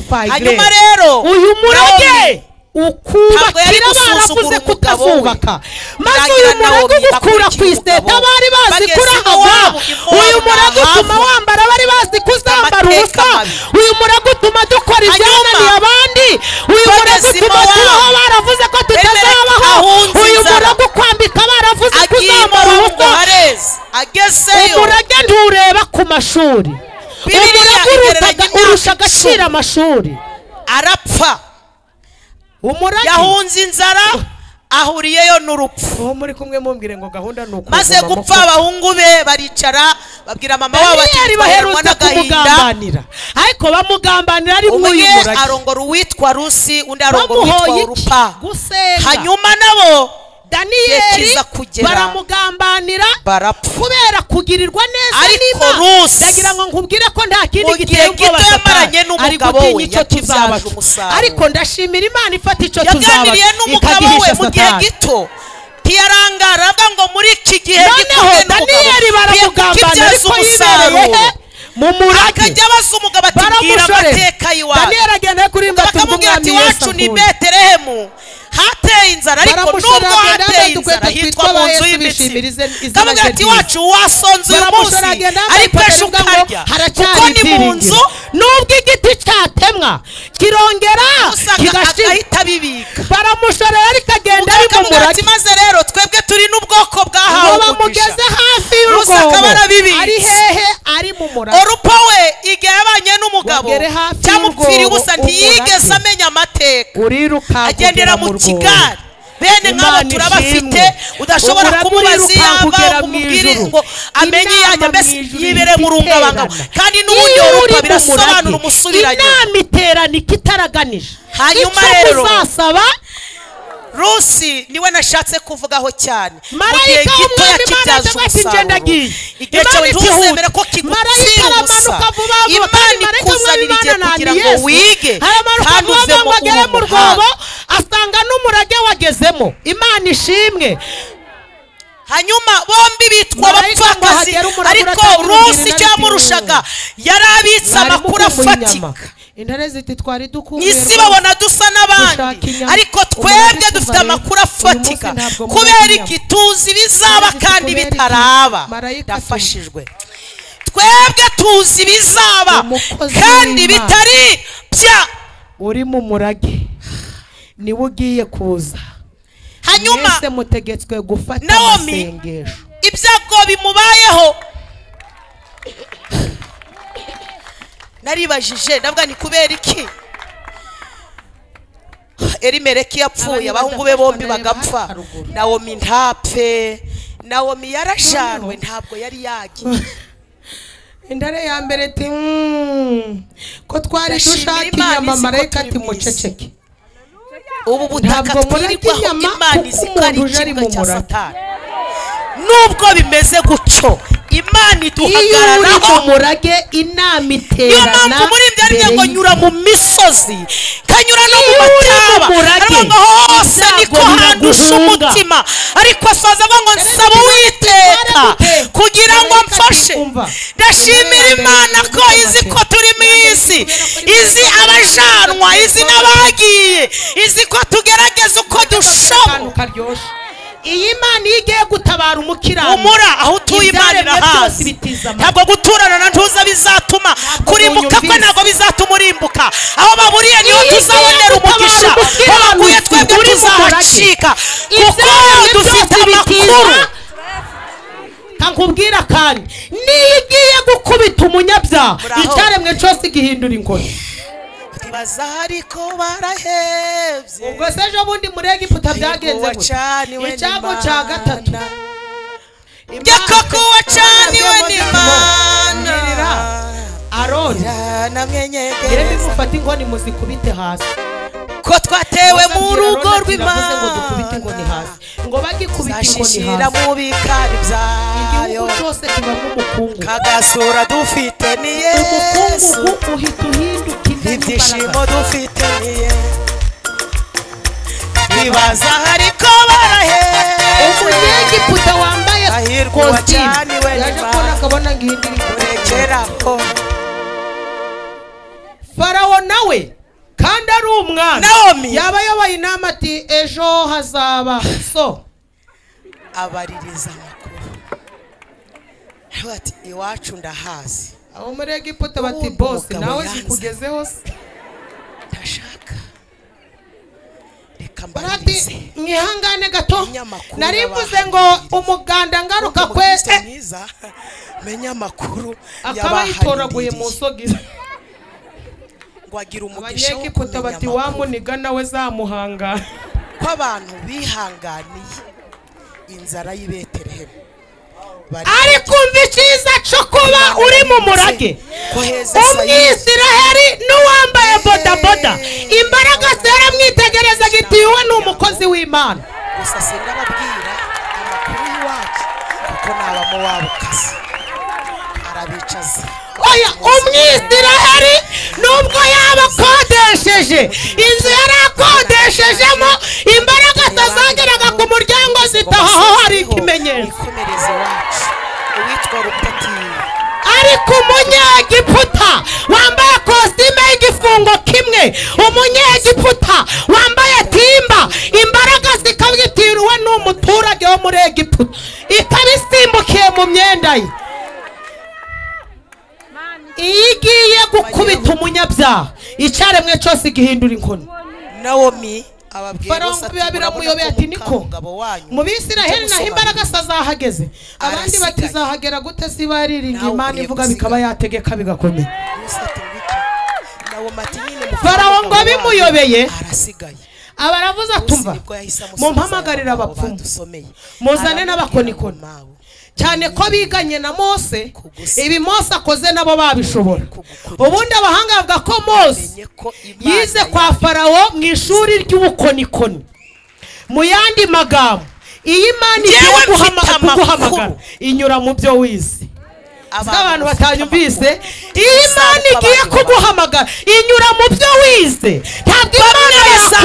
Hanyuma rero uyu murage ukubakira baravuze kutazubaka, maze uyu murage ugukura ku iseta bari bazi kurahagwa. Uyu murage utuma wambara bari bazi kuzambara ubusa. Uyu murage utuma dukora ibyananiye abandi. Uyu murage utuma tubaho baravuze ko tutazabaho. Uyu murage ukwambika baravuze kuzambara ubusa. Umurage ntureba ku mashuri, umurage urusha agaciro amashuri. Arapfa, yahunze inzara, ahuriyeyo n'urupfu. Muri kumwe mumbwire ngo gahunda ni ukuguma. Maze gupfa abahungu be baricara babwira mama wabo bati baherutse kumugambanira, ariko bamugambanira ari muri uyu murage. Arongora uwitwa Rusi, undi arongora uwitwa Orupa. Hanyuma nabo Daniyeli baramugambanira kubera kugirirwa neza n'Imana. Ndagira ngo nkubwire ko nta kindi giteye ubwoba Satani ari gutinya icyo tuzaba, ariko ndashimira Imana ifata icyo tuzaba ikagihisha mu gihe Satani. Gito ntiyarangara, avuga ngo muri iki gihe noneho Daniyeli baramugambanira, ariko yibereye he? Mu murage. Akajya abaza umugabo ati bwira amateka y'iwacu. Daniyeli agenda kuririmba ati bakamubwira ati iwacu ni Betelehemu hateye inzara, ariko nubwo hateye inzara hitwa mu nzu y'imitsima. Kamubwira ati iwacu wasonze uyu munsi, ariko ejo ukarya, kuko ni mu nzu. Nubwo igiti cyatemwa kirongera kigashira, agahita abibika. Baramushorera ariko agenda ari mu murage. Maze rero twebwe turi n'ubwoko bwahawe umugisha. Bamugeze hafi y'urwobo, ari hehe? Ari mu murage. Orupa we igihe yabanye n'umugabo cyamupfiriye ubusa, ntiyigeze amenya amateka, agendera mu kigare. Bene nk'abo turabafite, udashobora kumubaza iyava umubwire ngo amenye yajya, mbese yibere mu rungabangabo. Kandi n'ubundi Orupa birasobanura umusubiranye. Inama iterana ikitaraganije. Hanyuma rero uzasaba Rusi niwe nashatse kuvugaho cyane. Marayika w'Umwami Imana ati ngenda agiye. Igihe cyawe ntuzemere ko kigutsira ubusa. Imana ikuzanira igihe kugira ngo wige kandi uvemo agere mu rwobo, asanga n'umurage wagezemo. Imana ishimwe. Hanyuma bombi bitwa abapfakazi, ariko Rusi icyo yamurushaga yari abitse amakuru afatika. Intare ziti twari dukumbuye Isi babona dusa n'abandi, ariko twebwe dufite amakuru afatika. Kubera iki? Tuzi bizaba kandi bitaraba. Ndafashijwe. Twebwe tuzi bizaba kandi bitari bya. Uri mu murage niwe ugiye kuza. Hanyuma mwese mutegetswe gufata amasengesho. Ibyago bimubayeho, naribajije ndavuga ni kubera iki Elimeleki yapfuye, abahungu be bombi bagapfa, Nawomi ntapfe. Nawomi yarashanwe, ntabwo yari yagiye. Intare ya mbere ati ko twari dushaka inyama, marayika ati muceceke. Ubu butaka twirirwaho Imana izi ko ari ikibuga cya Satani. Nubwo bimeze gutyo, Imana iduhagararaho. Umurage inama iterana. Niyo mpamvu muri ibyo ari ngo nyura mu misozi, kanyura no mu mataba, ariko hose niko handusha umutima. Ariko asoza ngo nsaba Uwiteka kugira ngo mfashe. Ndashimira Imana ko izi ko turi mu isi, izi abajanwa, izi n'abagiye, izi ko tugerageza uko dushoboye. Iyi Imana iyo igiye gutabara umukirano, umura aho utuye Imana irahazi. Ntabwo guturana na ntuza bizatuma kurimbuka kwe, ntabwo bizatuma urimbuka. Aho baburiye niho tuzabonera umugisha, aho baguye twebwe tuzahacika, kuko dufite amakuru. Kankubwira kandi niyo igiye gukubita umunyabyaha, icyaremwe cyose gihindura inkoni. Ariko barahebye. Ubwo se ejo bundi muri Egiputa byagenze gute? Icyago cya gatatu koko wacaniwe n'Imana. Aroni yeremi mufate inkoni muzikubite hasi, ko twatewe mu rugo rw'Imana, ngo dukubite inkoni hasi, ngo bagikubita inkoni hasi mu bikari byayo, igihugu cyose kibamo umukungugu. Kagasura dufite ni Yesu, umukungugu uhita uhinduka ibyishimo dufite ni Yesu. Bibaza ariko baraheze. Umunyegiputa wambaye kositimu yaje kubona akabona ngihindira kurekeraho. Farawo nawe kandi ari umwana, yaba yabaye inama ati ejo hazaba so. Abaririza amakuru ati iwacu ndahazi. Abo muri Egiputa bati boss nawe zikugezeho se, ndashaka reka mbaririze mwihangane gato. Narivuze ngo umuganda ngaruka kwese menya amakuru akaba yitoraguye mu nsogi, ngo agira umugisha wo Abanyegiputa bati wamuniga nawe zamuhanga, ko abantu bihanganiye inzara y'i Betelehemu. Ariko umva icyiza cyo kuba uri mu murage. Umwisiraheli n'uwambaye bodaboda, imbaraga zaramwitegereza iti uwe ni umukozi w'Imana. Gusa sindababwira amakuru y'iwacu kuko n'abamowabukazi arabicaza. Oya, umwisiraheli nubwo yaba akodesheje inzu yari akodeshejemo, imbaraga zazageraga ku muryango zitaho hari ikimenyetso. Ariko umunyegiputa wambaye kositime y'igifungo kimwe, umunyegiputa wambaye timba, imbaraga zikabwitiriwe n'umuturage wo muri Egiputa, ikaba isimbukiye mu myenda ye. Iyo igiye gukubita umunyabyaha, icyaremwe cyose gihindura inkoni. Nawomi ababwira biramuyobeye ati niko mu Bisiraheli naho imbaraga zahageze. Abandi bati zahagera gute si bariringa Imana ivuga bikaba yategeka bigakomera. Farawo ngo bimuyobeye abaravuze atumva mumpamagarira abapfumu muzane n'abakonikoni, cyane ko biganye na Mose. Ibi Mose akoze nabo babishobora. Ubundi abahanga bavuga ko Mose yize kwa Farawo mu ishuri ry'ubukonikoni. Mu yandi magambo, iyi Imana igiye kuguhamagara inyura mu byo wize. Abantu batanyumvise, iyi Imana igiye kuguhamagara inyura mu byo wize. Ntabwo Imana yakubaza,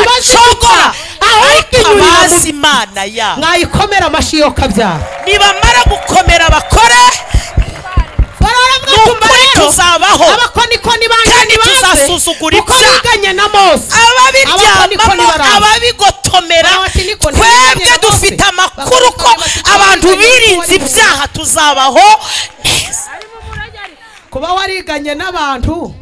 ahubwo inyurira mu Imana ya mwayikomera amashyi yo kabyara. Nibamara gukomera bakore, tuzabaho abakonikoni banjye kandi bazasuzugura kuko ibyaha, biganye na Mose. Ababiryamamo, ababigotomera, twebwe dufite amakuru ko abantu birinze ibyaha tuzabaho neza. Kuba wariganye n'abantu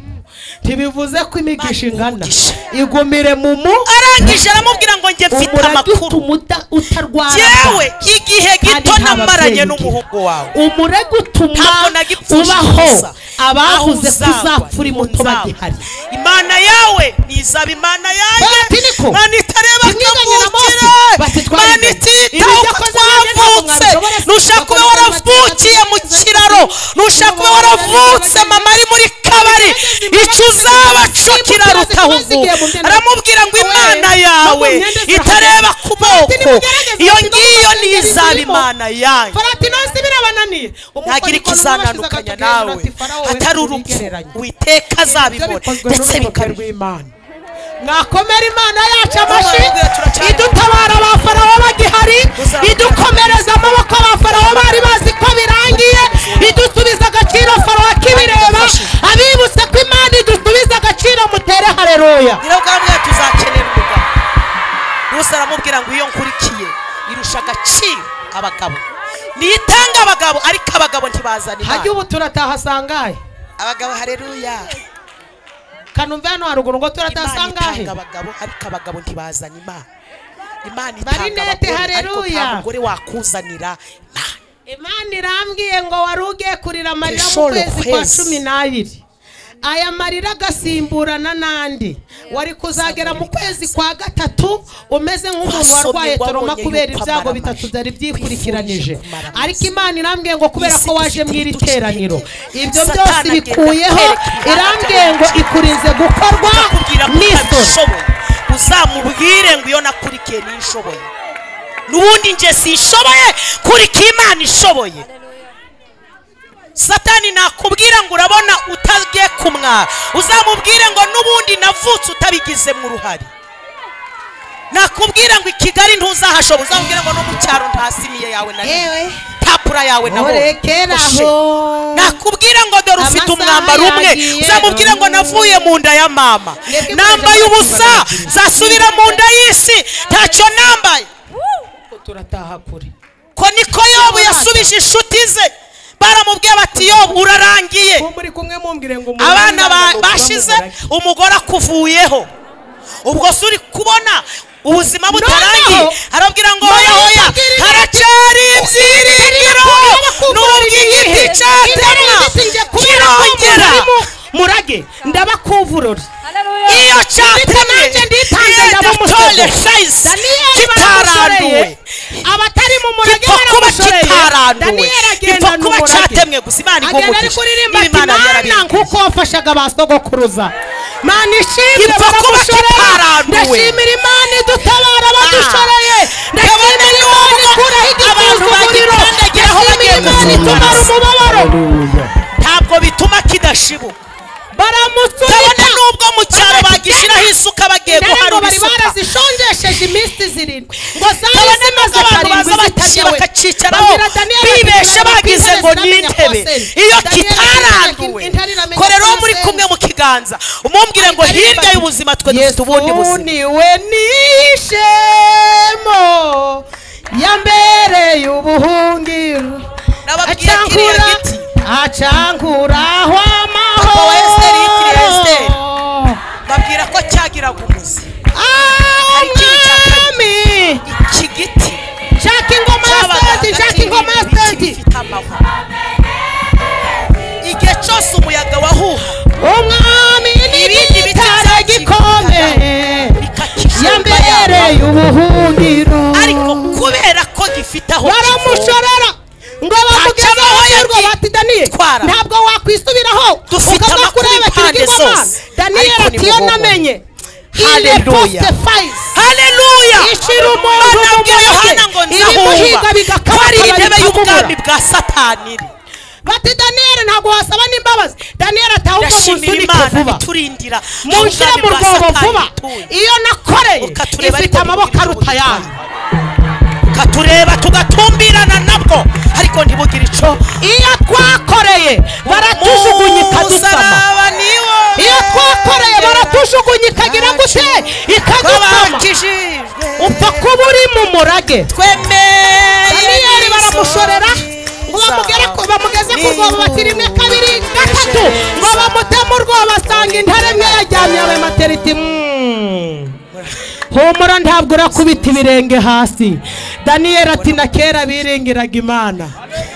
ntibivuze ko imigisha ingana. Umugisha. Igumire mu mu Arangije aramubwira ngo njye mfite umurage amakuru, utuma utarwara yewe igihe kandi gito nta namaranye babyeyi n'umuhungu wawe, umurage utuma ntabwo nagipfusha ubaho ubusa. Abavuze Aho ko uzagwa, uzapfa uri niho muto nzagwa. bagihari. Imana yawe ntizaba imana yanjye, Bati niko. Imana itareba Timwiganye na Mose. kavukire, Bati Imana twariganye. ititaho Ibi ko byakoze mwebwe ntabwo twavutse. mwabishobora. Nushaka ube waravukiye mu kiraro, nushaka ube waravutse mama ari muri kabari, icyo uzaba cyo kiraruta aho uvuka. Aramubwira ngo Imana yawe itareba ku moko, iyo ngiyo niyo izaba Imana yanjye. Farati nose birabananiye. Ntagira ikizanandukanya nawe atari urupfu. Uwiteka azabibona ndetse bikaba. Rw'Imana. Mwakomera Imana yacu amashyi, Turacyari- idutabara ba Farawo bagihari, idukomereza amaboko ba Farawo bari bazi ko birangiye, idusubiza agaciro Farawo akibireba. Abibutse ko Imana idusubiza agaciro, mutere haleluya. Nyirabwamwe tuzakenera umugabo. Rusi aramubwira ngo iyo nkurikiye irusha agaciro abagabo, niyitanga abagabo, ariko abagabo ntibazana Hajya Imana. ubu turataha sangahe? Abagabo, haleluya. Kanumve hano haruguru ngo turataha Imana sangahe? itanga abagabo, ariko abagabo ntibazana Imana. Imana itanga Marinette, abagore, ariko nta haleluya. mugore wakuzanira Imana. Imana irambwiye ngo wari ugiye kurira amarira mu Teshoro kwezi kwa kwezi. 12, aya marira agasimburana n'andi, wari kuzagera mu kwezi kwa 3 umeze nk'umuntu Wasomye warwaye toroma wabonye kubera yuko ibyago amara bitatu amashyi. byari byikurikiranije. Kwifurije kumara amashyi. Ariko Imana irambwiye ngo kubera Isi ko waje dufite mu iri ibiduca teraniro, intege. ibyo Satani byose agenda bikuyeho. akwereka imihanda Irambwiye ngo y'abakire. ikurinze gukorwa Akakubwira ko n'isoni. utabishoboye, uzamubwire ngo iyo nakurikiye nishoboye, n'ubundi nje sishoboye, kurikiye Imana ishoboye. Satani nakubwira ngo urabona utagiye kumwara, uzamubwire ngo n'ubundi navutse utabigizemo uruhare. Nakubwira ngo i Kigali ntuzahashobora, uzamubwire ngo no mu cyaro nta siniye yawe na Yewe. nta pura yawe nabonye. Murekeraho. Nakubwira ngo dore ufite Amasaha umwambaro umwe, yagiye. uzamubwire ngo navuye mu nda ya mama Mwebwe nambaye mwaje ubusa, mwaje. nzasubira mu nda y'isi ntacyo nambaye. Turataha kure. Ko niko Yobu yasubije inshuti ze, baramubwiye bati Yobu urarangiye, Ko muri kumwe mumbwire ngo abana bashize, umugore akuvuyeho, ubwo se uri kubona ubuzima butarangiye? Noneho, Arabwira ngo hoya hoya, haracyari ibyiringiro, nubwo igiti cyatemwa kirongera. Murage ndabakuvurura. Iyo cyatemwe Nanjye nditanze ndaba tole umusego. sayizi Daniyeli kitaranduwe, baramushoreye, abatari mu murage gipfa kuba baramushoreye. kitaranduwe, Daniyeli gipfa agendana kuba umurage, cyatemwe gusa. Imana agenda ari igumugisha kuririmba niba ati Imana Mana yarabibwiye. nkuko wafashaga ba sogokuruza, Mana ishimwe. Gipfa kuba Baramushorera. kitaranduwe. Ndashimira Imana idutabara badushoreye, Kabone ndashimira Imana n'ubwo ikuraho abantu igisuzuguriro, bagikandagiraho ndashimira bagiye Imana itumara gusukura. umubabaro. Ntabwo bituma kidashibuka. Baramusunika. Kabone n'ubwo mu cyaro bagishyiraho isuka bagiye Intare ngo guharura bari isuka, barazishonjesheje iminsi 7, ngo zari kabone zimaze n'ubwo abantu 7 baza zitaryawe. bakacicaraho Babwira Daniyeli bati, bibeshe "Turareba ko bagize intare ngo ni ziramenya intebe, ko wasenze." iyo Daniyeli ati, kitaranduwe, "Intare iramenya korera ko uwo muri wasenze." kumwe mu kiganza, umumbwire ngo hirya y'ubuzima twe dufite ubundi Yesu buzima. niwe nishemo yambereye ubuhungiro, Nababwiye kiriya acankura giti acankuraho Papa wa Esiteri yitiriye Esiteri. amahoro. Babwira ko cyagiraga umuzi. Ah, Hari ikindi cya kabiri. umwami Iki giti shaka ingoma ya cyabaga senti, hagati shaka ingoma ya y'ibindi biti senti. bifite amahwa, igihe cyose umuyaga wahuha Umwami ni ibindi biti igitare gikomeye bikakijumba yambereye ubuhungiro. Ariko kubera ko gifite aho kivoma, Baramushorera ngo bamugeze Ntacyo aho yagiye aherwa, bati Daniyeli twara. ntabwo wakwisubiraho Dufite ukava amakuru kureba impande ikigirwamana. zose. Daniyeli Ariko ati iyo nimuhumure. namenye Haleluya. Haleluya. Ishira umuntu Imana mu abwiye murage, Yohana ngo ibimuhiga nzahuba bigakabakaba ko ari intebe bikagumura. y'ubwami bwa Satani iri. Bati Daniyeli ntabwo wasaba n'imbabazi. Daniyeli ati ahubwo Ndashimira munsunike Imana vuba, iturindira munshire ubwami mu bwa rwobo Satani vuba, butuye. iyo nakoreye Ukatureba ifite ariko amaboko ntibugire aruta icyo ayanyu. Ukatureba tugatumbirana nabwo, ariko ntibugire ico. Iyo twakoreye baratujugunya ikadusama. Umusaraba niwo Iyo twakoreye mu murage. Twemeye Daniyeli baramushorera ngo bamugere ko bamugeze ku rwobo, bati 1 2 3, ngo bamuteme urwobo, basanga intare imwe yajyamye abe materiti. Humura ntabwo urakubita ibirenge hasi. Daniyeli ati na kera biringiraga Imana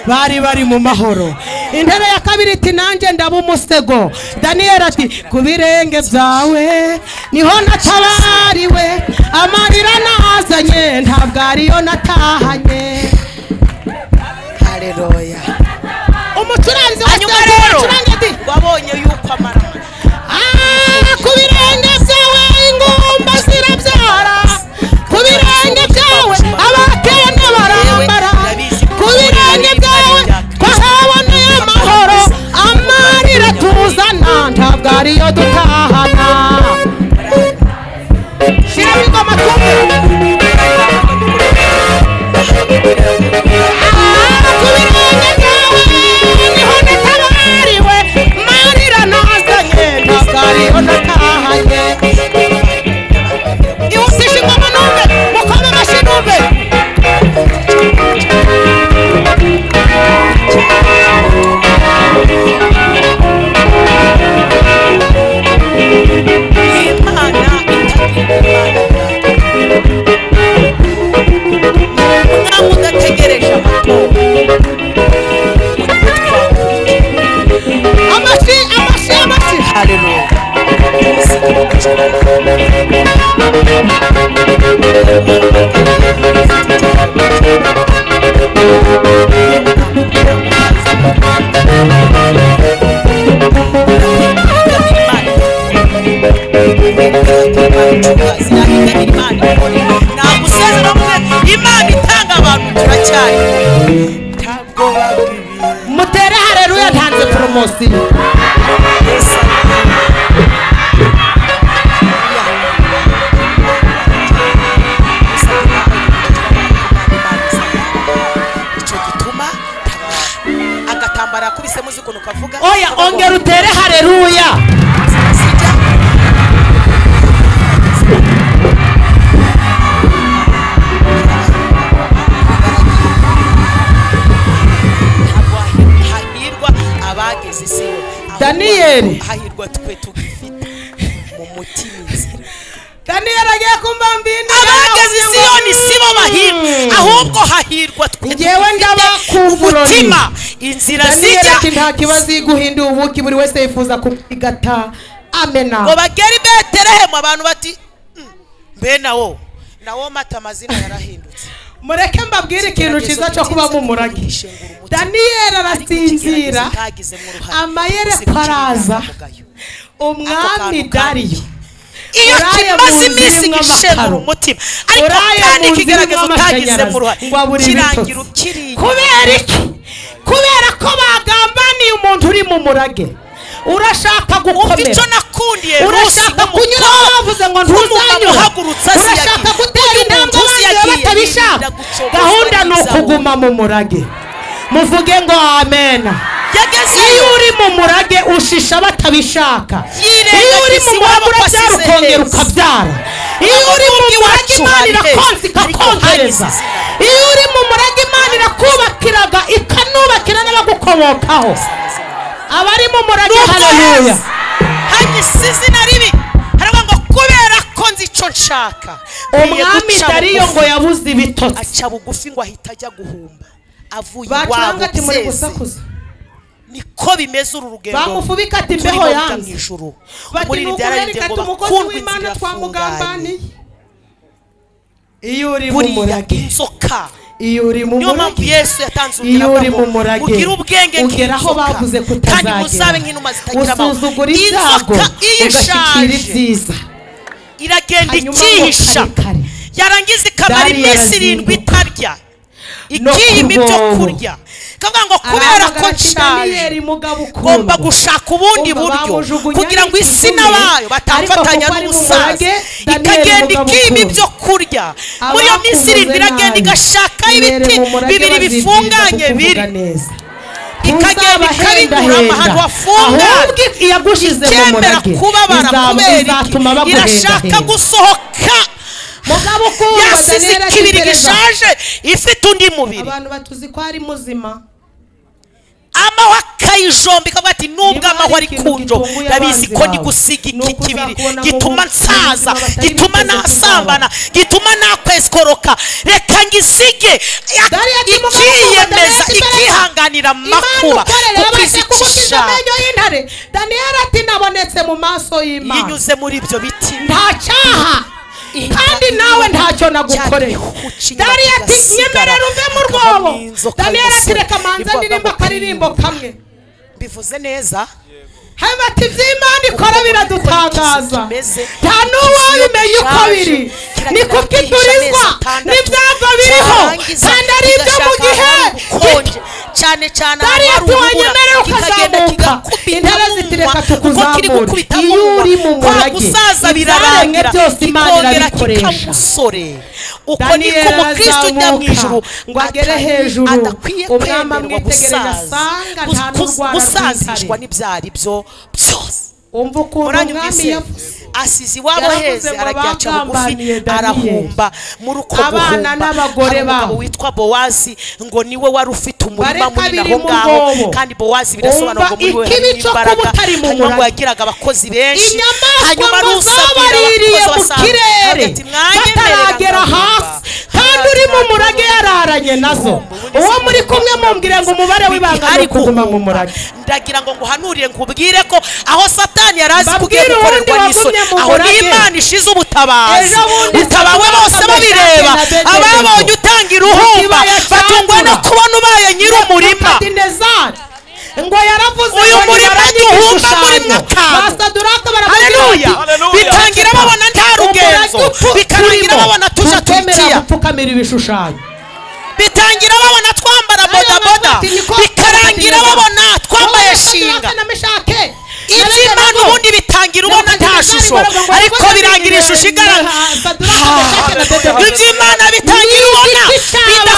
bari bari mu mahoro. Intare ya kabiri iti nanjye ndaba umusego. Daniyeli ati ku birenge byawe niho natabariwe, amarira nazanye ntabwo ariyo natahanye. Haleluya. Umucuranzi Hanyuma rero wabonye yuko amara ku birenge byawe ingumba zirabyara, ku birenge byawe abakene barambara, ku birenge byawe twahaboneye amahoro, amarira tuzana ntabwo ariyo dutahana. Shyiramo ingoma twumve. Ku birenge byawe niho natabariwe, amarira nazanye ntabwo ariyo natahanye. Ihutisha ingoma numve, mukome amashyi numve. Imana itagira Imana udategereje amatora. Amashyi, amashyi, amashyi. Haleluya. Imana itanga abantu turacyari ntabwo babwiye. Mutere haleluya, ntanze poromosiyo. Icyo gituma agatambara yakubise muzi ukuntu kavuga. Oya, ongera utere haleluya. Hahirwa abageze Siyoni, Daniyeli. Hahirwa twe tugifite mu mutima inzira. Daniyeli agiye kumbambinda. Abageze Siyoni sibo bahirwa, ahubwo hahirwa twe Njyewe ndabakumburoni. umutima inzira Daniyeli zijya ati nta kibazo iguhinda ubuki, buri wese yifuza kubigata. Amena. Ngo bagere i Betelehemu abantu bati mbe nawo nawo mata amazina yarahindutse. Mureke mbabwire ikintu cyiza cyo kuba mu murage. Daniyeli arasinzira, amayereko araza. Umwami Dariyo iyo Uraye kimaze mu nzu iminsi irimo gishengura amakaro. umutima, ariko Uraye kandi mu nzu ikigaragaza irimo utagizemo uruhare amashanyarazi ngo abure kirangira ibitotsi. ukiriye. Kubera iki? Kubera ko bagambaniye umuntu uri mu murage. Urashaka Umva gukomera, icyo nakundiye Rusi urashaka kunyura aho bavuze ngo ntuzanyura, urashaka gutera intambwe abandi batabishaka. Gahunda ni ukuguma mu murage. Muvuge ngo amen. Iyo uri mu murage ushisha batabishaka. Iyo uri mu murage urabyara ukongera ukabyara. Iyo uri mu murage Imana irakonsa ikakongereza. Iyo uri mu murage Imana irakubakiraga ikanubakira n'abagukomokaho. Abari mu murage haleluya. Hanyise izina ribi haravuga ngo kubera ko nzi icyo nshaka. Umwami Dariyo ngo yabuze ibitotsi, aca bugufi ngo ahita ajya guhumba avuye iwabo. Bacuranga ati muri byeze. gusakuza. Niko bimeze uru rugendo Bamufubika ati turimo imbeho rujya mu yanze. ijuru. Bati Umuririmbyi nuko yararirimbye reka ngo umukozi bakundwe w'Imana inzira twamugambaniye. Iyo uri mu Buriya murage, inzoka iyo uri mu niyo mpamvu murage, Yesu yatanze iyo urugero uri avuga mu ngo murage mugire ubwenge ugera aho nk'inzoka bavuze ko kandi muzabe utazagera, nk'inuma zitagira amahwa. usuzugura ibyago Inzoka iyo ugashyikira ishaje ibyiza. iragenda Hanyuma ngo ikihisha, kare kare yarangiza ikamara Dariyo iminsi 7 arazinduka. itarya, No ikiyima ibyo ku rwobo. kurya, ikavuga ngo kubera ko Arahamagara ati nshaje Daniyeli mugabo ngomba ukundwa. gushaka ubundi Umva, buryo bamujugunya kugira ngo isi n'ikivume, n'abayo ariko batamfatanya kuko ari mu n'ubusaza. murage, Daniyeli Ikagenda mugabo ikima ukundwa. ibyo kurya muri iyo minsi Abakuvuze 7 iragenda nabi, igashaka ibere ibiti mu murage bibiri bazibwiriza bifunganye kukuvuga biri neza. ikagenda ikabinyuramo ahantu Ntuzabahendahenda, hafunganye ahubwo iyagushize mu ikemera murage kubabara kubera izatuma iki irashaka baguhendahenda. gusohoka. Mugabo ukundwa, Yasize Daniel ati ikibiri pereza. gishaje ifite undi mubiri. Abantu batuzi ko ari muzima. Amahwa akayijomba ikavuga ati nubwo Niba amahwa hari ari ikintu kunjo, gitunguye ndabizi abanzi ko ndi bawe, gusiga ni iki uko kibiri uzakubona mu gituma bu- nsaza, buzima batari gituma biteze nasambana, gituma nakweskoroka, reka ngisige. Daniel ati, mugabo ukundwa, Daniel Ikiyemeza, ati, pereza. ikihanganira Imana amakuba ukorera kuko yabashe izi kugukiza ikishaka. amenyo y'intare. Daniel ati nabonetse mu maso y'Imana Yinyuze muri ibyo biti nta cyaha, kandi nawe ntacyo nagukoreye. Daniel ati nyemerera uve mu rwobo. Daniel ati reka manze ndirimba akaririmbo kamwe. Bivuze neza. Haba ati iby'Imana ikora biradutangaza, nta n'uwabimenya uko biri. Ni kuko iturizwa n'ibyago biriho, kandi ari ibyo mu gihe gikonje cyane cyane. Daniel Ahantu ati hari urubura, wanyemerera kikagenda ukazamuka. kigakubita Intare ziti munwa, reka kuko kiri tukuzamure. gukubita Iyo munwa. uri mu Kwa murage, gusaza ibyaremwe birarangira, byose Imana kikongera irabikoresha. kikamusore. Uko Daniel niko umukristo ujya mu arazamuka ijuru ngo agere hejuru. adakwiye Umwami kwemerwa amwitegereje gusaza, asanga nta n'urwara gusazishwa rw'intare. n'ibyari byo byose. Umva ukuntu umwami Muranyumvise? yavuze. Asize iwabo Yaravuze heze, ngo arajya aca bugufi, bagambaniye Daniel. arahumba. Muri uko Abana guhumba, n'abagore hari umugabo babo. witwa Bowazi, ngo niwe wari ufite umurima Bareka munini biri aho mu ngaho. rwobo. Kandi Bowazi birasobanura ngo Umva muri we ikibi harimo cyo kuba imbaraga. utari mu Hanyuma ngo murage. yagiraga abakozi benshi. Inyamaswa Hanyuma ngo Rusi abwira zabaririye abakozi mu basanga, kirere ati, "Mwanyemerera bataragera ngahumba." hasi, kandi uri mu murage yararanye nazo. Uwo muri kumwe mumbwire ngo umubare w'ibanga ni Ari ukuguma mu guhumba. murage. Ndagira ngo nguhanurire, nkubwire ko aho Satani yari azi ko ugiye Mbabwire uwundi gukorerwa n'isoni, wagumye mu aho murage. n'Imana ishize ubutabazi. Ejo bundi Utabawe bose Saduraka, babireba, Meshaki na Abedenego. ababonye utanga iruhumba kibaya cya batungwa no Dura. kubona ubaye nyir'umurima. Nebukadinezari ngo yaravuze Uyu ngo murima nibaranye duhumba muri igishushanyo. akantu. Ba Saduraka baramubwira Haleluya. bati, Haleluya. Bitangira babona nta rugenzo, umurage bikarangira turimo, babona tuja ntukwemera Turukiya, gupfukamira ibishushanyo. bitangira babona twambara bodaboda, bikarangira babona twambaye shinga. Iby'Imana ubundi bitangira ubona nta shusho, ariko birangira ishusho igaragara. Iby'Imana bitangira ubona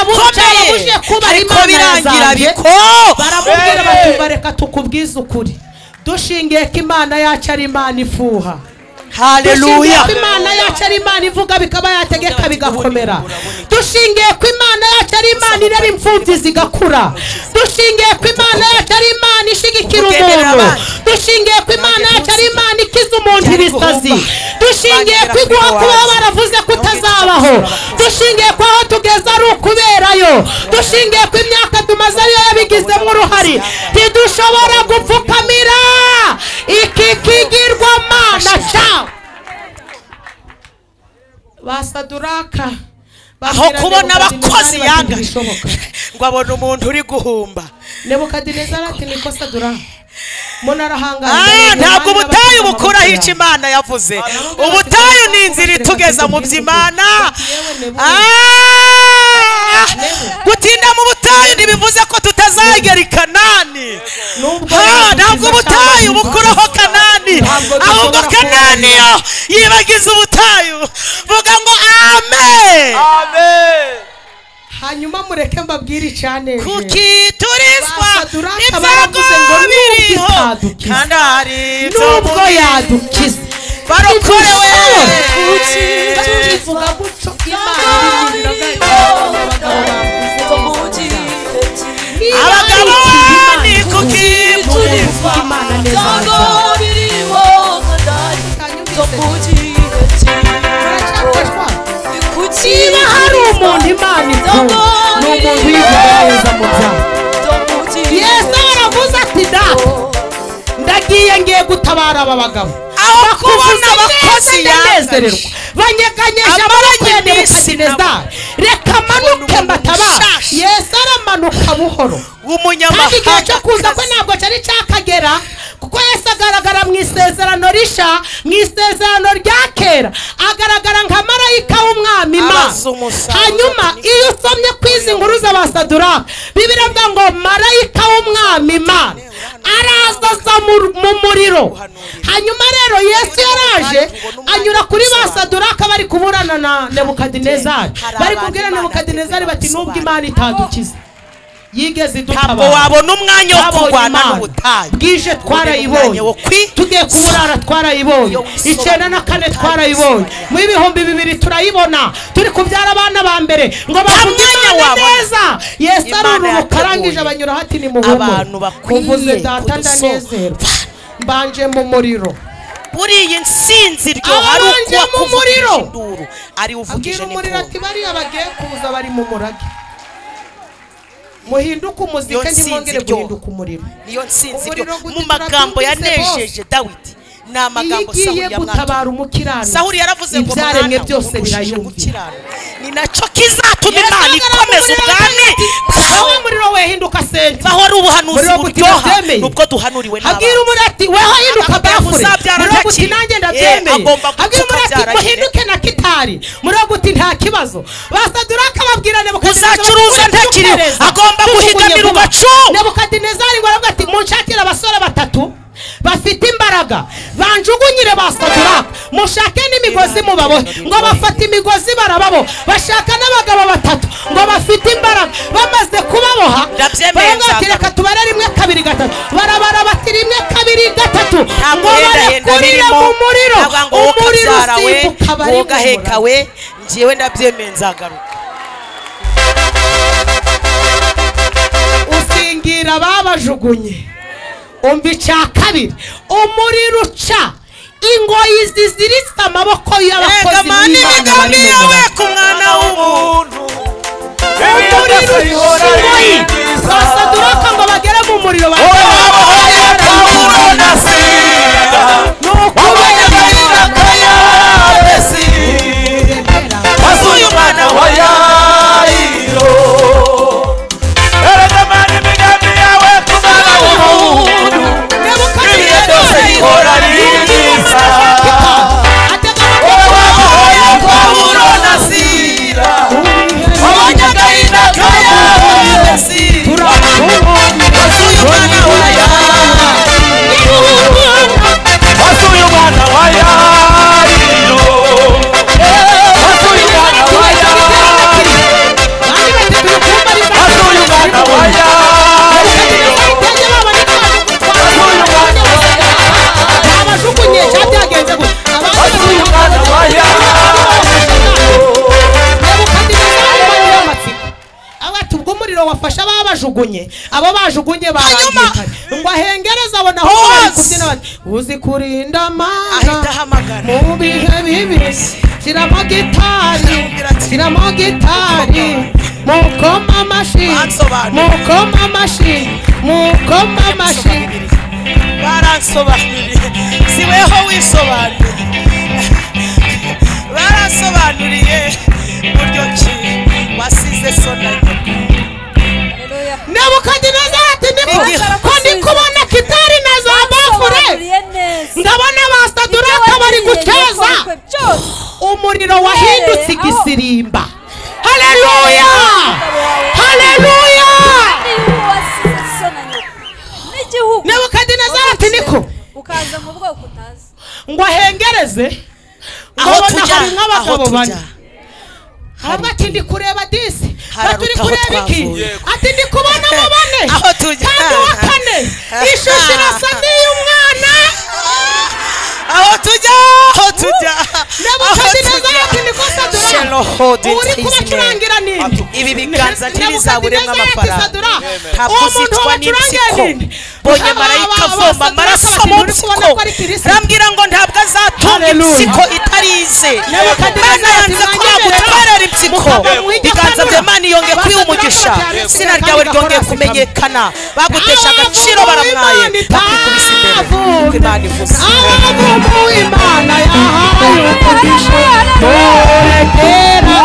bidakomeye, ariko birangira biko. Baramubwira bati reka tukubwize ukuri, dushingiye ko Imana yacu ari Imana ifuha, dushingiye Haleluya. ko Imana yacu ari Imana ivuga bikaba, yategeka bigakomera, dushingiye ko Imana yacu ari Imana irera imfubyi zigakura, dushingiye ko Imana yacu ari Imana ishigikira Kugenderera umuntu, abandi. dushingiye ko Imana yacu ari Imana ikiza umuntu Byari ibisazi, guhumba. dushingiye ko Bagera iguha kuri kuba Bowazi. baravuze ko Nawe utazabaho, ugeze gusura dushingiye ko aho tugeze ari ukuberayo, dushingiye ko imyaka tumaze ariyo yabigizemo uruhare, ntidushobora gupfukamira iki kigirwamana cyawe. Ba Saduraka Aho babwira kubona Nebukadinezari abakozi bati, yanga "Ntibishoboka." ngo abona umuntu uri guhumba. Nebukadinezari ati niko Saduraka mbona arahangaye. Ah, ntabwo ubutayu bukuraho icyo Imana yavuze. Ubutayu ni inzira itugeza mu by'Imana. Ah, gutinda mu butayu ntibivuze ko tutazagera i Kanani. Nubwo Ah, ntabwo yadukiza ubutayu cyangwa bukuraho Kanani, Ntabwo ahubwo dushobora Kanani yo yibagiza ubutayu. Vuga ngo amen. Amen. Hanyuma mureke mbabwire icyanejeje. Kuki turizwa Ba Saduraka n'ibyago baravuze ngo nubwo biriho itadukiza, kandi hari ibyo nubwo mubiri yadukiza, barokorewe. Bakivuga gutyo, Imana irindira abagabo bavuze neza. Niba Abagabo ari ikintu ni Imana kuki turizwa ivuga Imana neza muracyafashwa. Niba hari umuntu Imana ikunda, ni umuntu uyivuga neza mu byaha. Yesu aravuze ati data ndagiye, ngiye gutabara aba bagabo. Aho kubona Bakuvuze abakozi neza, yanga ndanezererwa, banyeganyije Amaranye amaboko ya iminsi Nebukadinezari, reka manuke umuntu mbatabara. mushasha. Yesu aramanuka buhoro, kandi igihe cyo kuza kwe W'umunyamahanga ntabwo cyari cyakagera, kuko Yesu agaragara mu isezerano risha. Mu isezerano rya kera agaragara nka marayika w'umwami Imana. Abaza umusaruro Hanyuma iyo usomye ku izi nkuru z'abasaduraka, Bibiliya ivuga ngo marayika w'umwami Imana araza aza mu muriro. Hanyuma rero Yesu yaraje anyura kuri ba Saduraka bari kuburana na Nebukadinezari, bari kubwira Nebukadinezari bati nubwo Imana itadukiza, Yigeze Ntabwo idutabara. wabona umwanya wo Twabonye kurwana Imana. n'ubutayu. Bwije Ubone twarayibonye, umwanya wo tugiye kuburara twarayibonye, Iyo wisobanura 94 ubutayu twarayibonye, wisobanura. mu 2000 turayibona, turi kubyara abana ba mbere ngo bavuge mwanya Imana wabona. neza. Yesu Imana arururuka yateguye arangije abanyuraho ati nimuhumure. abantu bakwiye Uvuze data kudusobanura. ndanezerwa, mbanje mu muriro. Buriya insinzi iryoha ari Ababanje uko mu muriro. wakuvugije induru, ari uvugije Abwira umuriro n'impundu. ati bariya bagiye kuza bari mu murage, muhinduke Iyo umuzika, nsinzi ntimwongere iryoha. guhinduka umuriro. Niyo nsinzi Umuriro iryoha. guti Mu magambo turabyumvise yanejeje Dawidi ni Iyo amagambo igiye Sawuli yamwatuye. gutabara umukiranutsi, Sawuli yaravuze ngo ibyaremwe mwana byose undushije birayumvira. gukiranuka. Ni nacyo kizatuma Imana ikomeza ubwami. Wowe muriro we hinduka senti. Baho ari ubuhanuzi Muriro guti buryoha ndabyemeye. nubwo duhanuriwe Abwira n'abana. umuriro ati weho hinduka Akakubwira ngo bafure. uzabyara Muriro guti ntakiri. nanjye ndabyemeye. Agomba Abwira umuriro ati kukabyara muhinduke na kitari. Muriro guti nta kibazo. Basaduraka babwira Nebukadinezari Uzacuruza bati, ntakiriho. "Udupereza, Agomba tujugunye guhigamira vuba." ugacu. Nebukadinezari ngo aravuga ati munshakire abasore batatu bafite imbaraga banjugunyire ba Saduraka, mushake n'imigozi mubabohe. Ngo bafate imigozi barababo, bashaka n'abagabo batatu ngo bafite imbaraga. Bamaze kubaboha Ndabyemeye, baravuga bati nzagaruka. reka tubare 1 2 3, barabara bati 1 2 3, Nta ngo guhendahenda barekurire birimo. mu muriro. Ntabwo ngo wowe Umuriro ukabyara we, usimbuka bari wowe mu ugaheka muriro. we, njyewe ndabyemeye nzagaruka. Usingira babajugunye. Umva icya kabiri, umuriro uca ingoyi ziziritse amaboko y'abakozi Ega mana, b'Imana bari imigambi mu yawe muriro. ku mwana w'umuntu. Umuriro uca ingoyi basaduraka ngo bagere mu muriro. Uyu mwana wa Wafasha ababajugunye, abo bajugunye barangiye kare. Ngo ahengereze abona aho bari kubyina bati uzi kurinda Ahita amana ahamagara. mu bihe bibi, shyiramo gitari, shyiramo gitari, mukoma amashyi, Bansobanuriye. mukoma amashyi, mukoma amashyi. Baransobanuriye, si weho wisobanuriye, baransobanuriye buryo ki wasize so na nyoko. Haleluya. Nebukadinezari ati niko ko ndi kubona kitari na za bafure, Basobanuriye neza. ndabona ba Saduraka bari guteza. Byose. Umuriro wahindutse igisirimba. Haleluya, haleluya. Niba wasize so na nyoko n'igihugu. Nebukadinezari ati niko Ukaza mu bwoko utazi. ngo ahengereze, ngo Aho abona tujya, hari aho nk'abagabo bane. tujya. Ahubwo ati ndi kureba disi, Hararuta turi aho kureba iki, twavuye. ati ndi kubonamo bane Aho tujya. kandi uwa kane ishusho irasa n'iy'umwana. Aho tujya, aho tujya, aho Nebukadinezari tujya. ati niko Saduraka Shelohodi uri kubacurangira ninde? Ibi biganza ntibizaburemwo Nebukadinezari ati amafaranga. Saduraka, Ntabwo uwo muntu uzicwa wabacurangira n'impyiko. ninde? Mbonye marayika avoma amaraso mu mpyiko, arambwira ngo ntabwo azatunga Haleluya. impyiko itarize. Nebukadinezari Mana ati, yanze ko "Mwanyemerera, bagutwerera impyiko. mukava mu iryo Ibiganza tanura." bya Mana yongeye kwiha Basaduraka umugisha, bati, izina ryawe ryongeye kumenyekana. Bagutesha agaciro baramwaye, bakikubise imbere. Niko Imana ivuze. Abavumu Imana yahaye umugisha, murekera.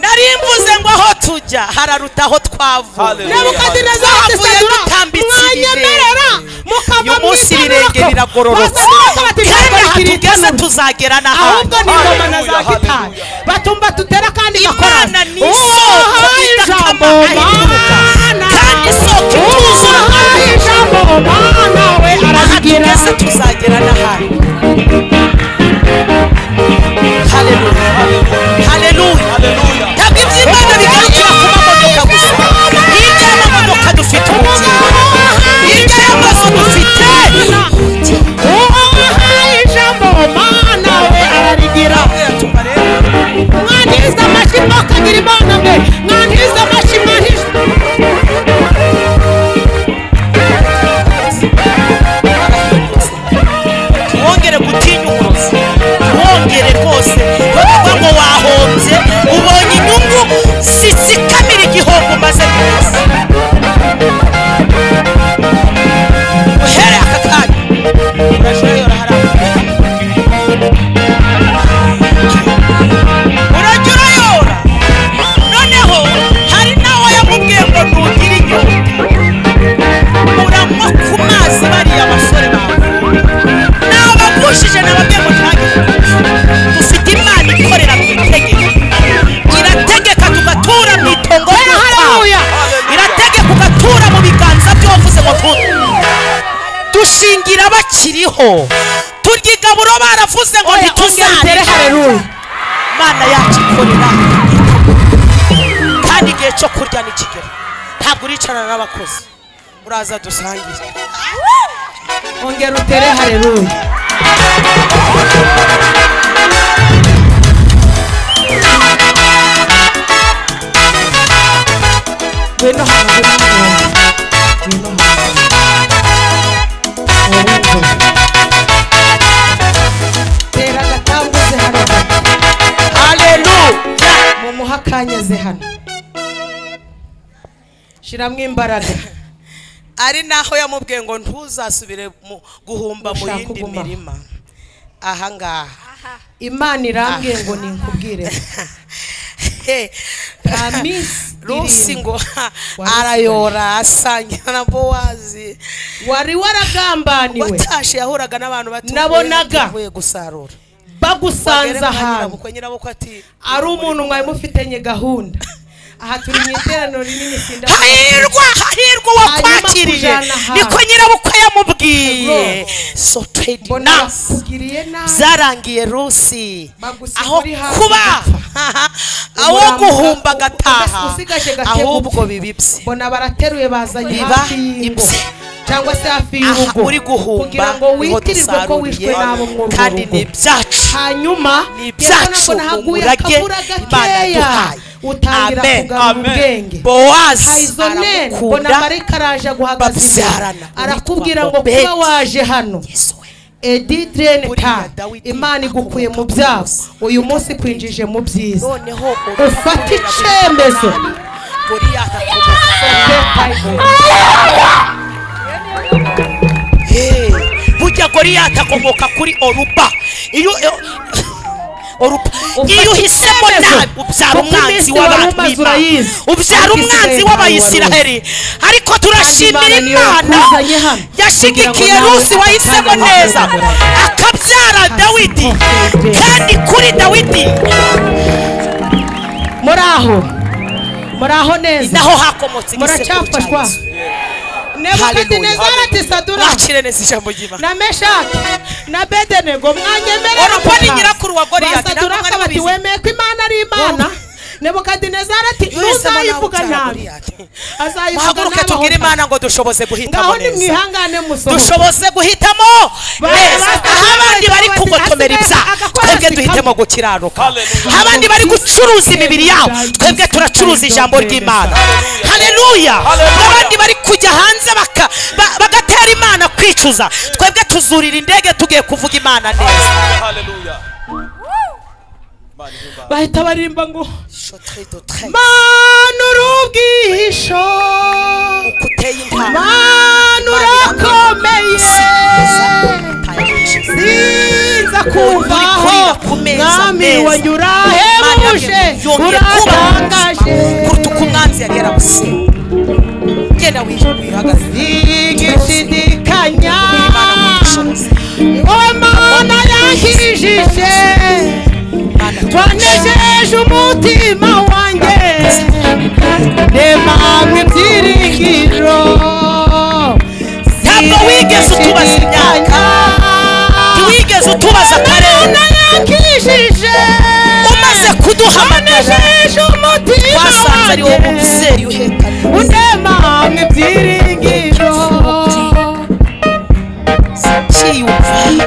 Nari mvuze ngo aho tujya hararuta aho twavuye. Nebukadinezari ati Twavuye Saduraka, dutambitse mwanyemerera mukava Uyu mu munsi itanura ibirenge ko." biragororotse. Basaduraka bati, Kandi "Ntabwo aha rikiri tugeze itanura." tuzagera n'ahandi. Ahubwo ni ingoma na za gitari batumva tutera kandi gakora. Imana ni isoko idakama aho ituruka, Mana kandi isoko ituzura. Uwahaye ijambo Mana we Aha arabigira. tugeze tuzagera n'ahandi. Haleluya, haleluya. Ntabwo iby'Imana bigarukira ku mamodoka gusa. Hirya Dushingira bakiriho, turya igaburo baravuze ngo ntituzarya. Haleluya. Imana yacu ikorera, kandi igihe cyo kurya nikigera ntabwo uricarana n'abakozi, uraza dusangire. Ongera utere haleluya. Ngwino hano, ngwino hano, ngwino hano. Tera agatambuze hano gato. Haleluya. Mumuhe akanya aze hano. Shiramo imbaraga. Ari naho yamubwiye ngo ntuzasubire guhumba mu Ushaka yindi kuguma. mirima. Aha ngaha Imana irambwiye ngo ninkubwire. Nta minsi Rusi irindwi ngo wari arayora asangira na Bowazi. wari waragambaniwe, Watashe yahuraga n'abantu batuye Nabonaga. tuvuye gusarura, bagusanze Wagera kwa ahantu nyirabukwe, nyirabukwe ati ari umuntu mwari mufitanye gahunda. Aha turi mu iteraniro rinini, sinda hahirwa hahirwa uwakwakiriye, kujana aha. niko nyirabukwe yamubwiye. So trade mbona nasi bakugiriye nabi, byarangiye Rusi Bagusiga aho uri hafi kuba gupfa. aho Umurambo guhumba agataha, usigaje gake ahubwo gupfa. biba ibye. Mbona barateruye bazanye Biba hafi y'ingo ibye. cyangwa se hafi Aha y'urugo, uri guhumba kugira ngo niho witirirwe ko wishwe dusaruriye, n'abo muri urwo kandi rugo. ni ibyacu, Hanyuma ni ibyacu, mbona haguye umurage akavura Imana gakeya, yaduhaye. utangira Amen. kugarura Amen. ubwenge. Bowazi Haizonene mbona aramukunda, marayika araje aguhagaze imbere, babyarana arakubwira uwitwa ngo kuba Obedi. waje hano Yesu we. Edidrene Buriya ta Dawidi Imana igukuye mu akomoka byago, kuri Rusi. uyu munsi kwinjije mu byiza. Noneho Ufate icyemezo. Goliyati akomoka, burya Goliyati akomoka kuri Orupa. Iyo Orupa, Ufate iyo uhisemo icyemezo. nabi ubyara Kuko umwanzi iminsi wari w'abantu umaze b'Imana, urayizi. ubyara Ariko umwanzi isigaye ntawe w'Abayisiraheli. Ariko turashimira Imana niyo Imana yakuzanye hano, yashigikiye kugira ngo nawe Rusi wahisemo akanya neza, wakuzamura. akabyara Dawidi, kandi kuri Dawidi Muri aho, muri aho neza, naho hakomotse igisekuru cya muracyafashwa. Yesu. Nebukadinezari ati Sadura Mwakire neza ijambo ry'Imana. na Meshaki na Abedenego, mwanyemerera Orupa ni mukaza. nyirakuru wa Goliyati, Ba ntabwo Saduraka mwari bati mubizi. wemeye ko Imana ari Imana. Nebukadinezari ati Uhisemo nawe ntuzayivuga ubyara nabi, Goliyati. azayivuga Muhaguruke nabi tubwire aho. Imana ngo dushoboze guhitamo Ngaho neza, nimwihangane musohoke. dushoboze guhitamo neza. Aho abandi bari kugotomera ibyaha, twebwe duhitemo gukiranuka. Hallelujah. Abandi bari gucuruza imibiri yabo, twebwe turacuruza ijambo ry'Imana. Haleluya. Hallelujah. Abandi bari kujya hanze bagatera Imana kwicuza, twebwe tuzurira indege tugiye kuvuga Imana neza. Hallelujah. Imana ihimbaze. Bahita baririmba ngo Mana uri ubwihisho, Uko uteye intambwe, Mana urakomeye, sinza kuvaho, Uri kurira ku meza Mwami meza. wanjye urahebuje, yongeye kuba uratangaje. kuruta uko umwanzi yari yaragusenye. Genda wihagaze. Singishidikanya, Imana ngo idushoboze. wowe Mana yankijije, Imana wanejeje umutima wanjye, ndemamwe ibyiringiro. Ntabwo wigeze utubaza imyaka, ntiwigeze utubaza akarere, Mana yankijije, umaze kuduhamagara wanejeje umutima twasanze ari wowe wanjye, mubyeyi uheka neza. undemamwe ibyiringiro. Zikiyumva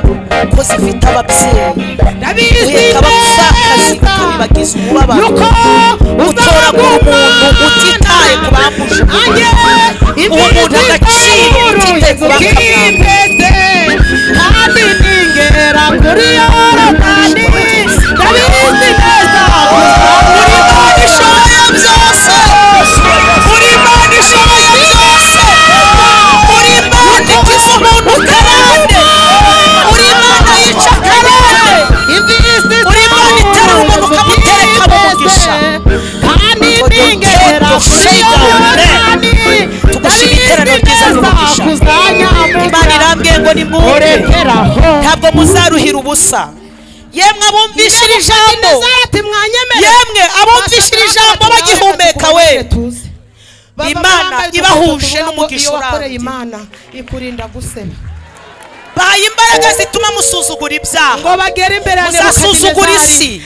ko zifite ababyeyi, Ndabizi uheka abapfakazi neza ukabibagiza umubabaro, yuko utoragura umuntu utitaye ku bamuje, anjye uwo muntu agaciro utitaye ku bakamwambura. kandi ningera kuri Yorodani, ndabizi neza Uri Imana ishoboye byose, uri Imana ishoboye byose, uri Imana ikiza umuntu karande, uri Imana yica karande, uri Imana iterura umuntu ukamutereka mu mugisha. kandi ningera kuri Yorodani, Tugushima iteraniro ryiza n'umugisha. Imana irambwiye ngo nimwumve, urekeraho. ntabwo muzaruhira ubusa. Yemwe abumvishira ijambo, yemwe abumvishira ijambo bagihumeka we, Imana ibahuje n'umugisha iyo wakoreye urambye. Imana ikurinda guseba. Bahaye imbaraga zituma musuzugura ibyaha, ngo bagere imbere ya muzasuzugura isi.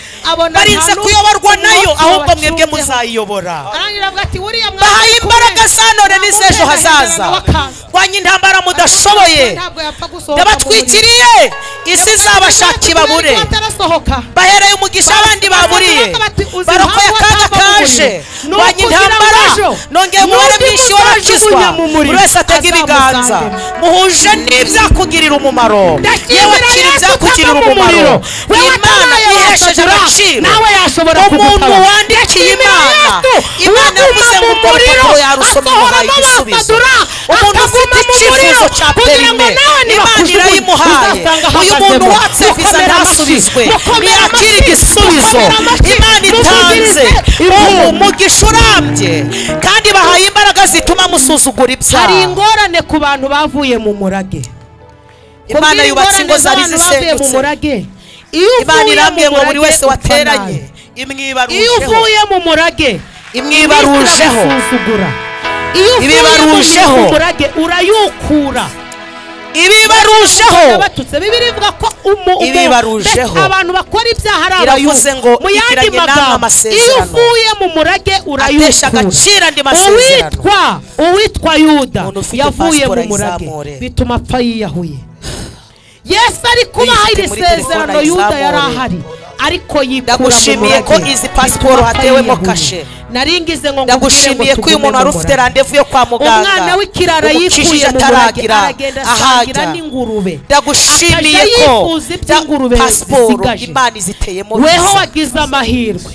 Barinze kuyoborwa nayo, ahubwo mwebwe muzayiyobora. Bahaye imbaraga za none n'iz'ejo hazaza. Rwanya intambara mudashoboye, ndabatwikiriye isi izabashaka ibabure. Bahereye umugisha abandi baburiye, barokoye akaga kaje. Rwanya intambara, nongeye umubare mwinshi w'abakizwa. Buri wese atega ibiganza, muhuje n'ibyakugirira umumaro. Yewe akira ibyakugirira umumaro. Imana ihesheje agaciro umuntu wandikiye Imana. Imana yavuze ngo urwo rupapuro yarusoma imuhaye igisubizo. Umuntu ufite icyifuzo cya perime, Imana irayimuhaye. Uyu muntu watse viza ntasubizwe, ntiyakira igisubizo Imana itanze. Umugisha urambye, kandi bahaye imbaraga zituma musuzugura ibyaha. Hari ingorane ku bantu bavuye mu murage. Imana yubatse ingo zari zisenyutse. Imana irambye ngo buri wese wateranye imwibarujeho. Iyo uvuye mu murage imwibarujeho, iyo uvuye mu murage urayukura. Ibibarusheho, Bibiliya ivuga ko ibibarusheho abantu bakora ibyaha ari iravuze ngo mu yandi magambo, iyo uvuye mu murage urayukura. Agaciro andi masezerano. Uwitwa Yuda yavuye mu murage bituma apfa yiyahuye. Yesu ari kubaha iri sezerano, Yuda yari ahari ariko yikura mu murage. Ndagushimiye ko izi pasiporo hatewemo kashe. Naringize ngo ndagushimiye ko uyu muntu wari ufite randevu yo kwa muganga, umwana w'ikirara yikuye mu murage aragenda asangira n'ingurube. Ndagushimiye ko pasiporo Imana iziteyemo. Weho wagize amahirwe,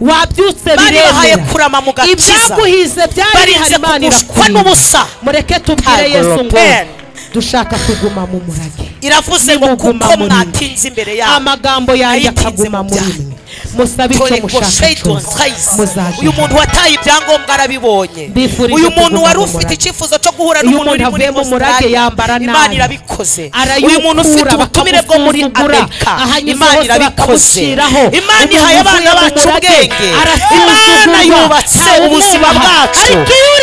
wabyutse biremera, ibyaguhize byari bihari, Imana irakurinda. Mureke tubwire Yesu ngo dushaka kuguma mu murage. Iravuze ngo kuko mwatinze imbere yawe, amagambo yanjye akaguma muri mwe, musabe icyo mushaka cyose muzagira. Uyu muntu wataye ibyangombwa arabibonye. Uyu muntu wari ufite icyifuzo cyo guhura n'umuntu uri muri Australia, Imana irabikoze. Uyu muntu ufite ubutumire bwo muri Amerika, Imana irabikoze. Imana ihaye abana bacu ubwenge. Imana yubatse ubuzima bwacu,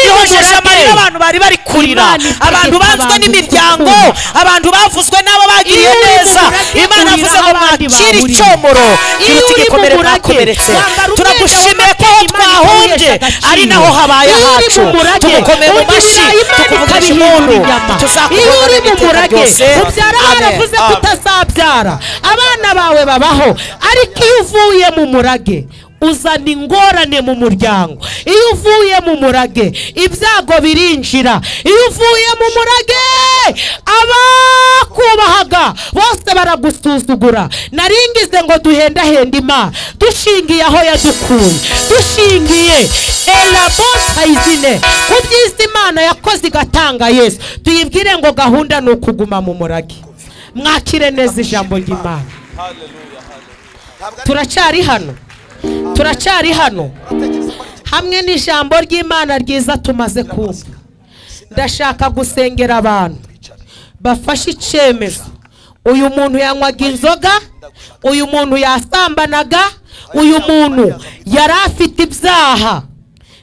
ihojeje amarira abantu bari bari kurira, abantu banzwe n'imiryango, abantu bavuzwe n'abo bagiriye neza. Imana avuze ngo mwakire icyomoro kiruta igikomere mwakomeretse. Turagushimiye ko aho twahombye ari naho habaye ahacu. Tugukomeye mu mashyi, tukuvugisha impundu, tuzakubona iteka ryose. Ubyara baravuze ko utazabyara, abana bawe babaho. Ariko iyo uvuye mu murage uzana ingorane mu muryango. Iyo uvuye mu murage ibyago birinjira. Iyo uvuye mu murage abakubahaga bose baragusuzugura. Naringize ngo duhendahenda Imana dushingiye aho yadukuye, dushingiye elabosayizine ku byiza Imana yakoze igatanga Yesu. Tuyibwire ngo gahunda ni ukuguma mu murage. Mwakire neza ijambo ry'Imana. Turacyari hano, turacyari hano hamwe n'ijambo ry'Imana ryiza tumaze kumva. Ndashaka gusengera abantu bafashe icyemezo. Uyu muntu yanywaga inzoga, uyu muntu yasambanaga, uyu muntu yari afite ibyaha.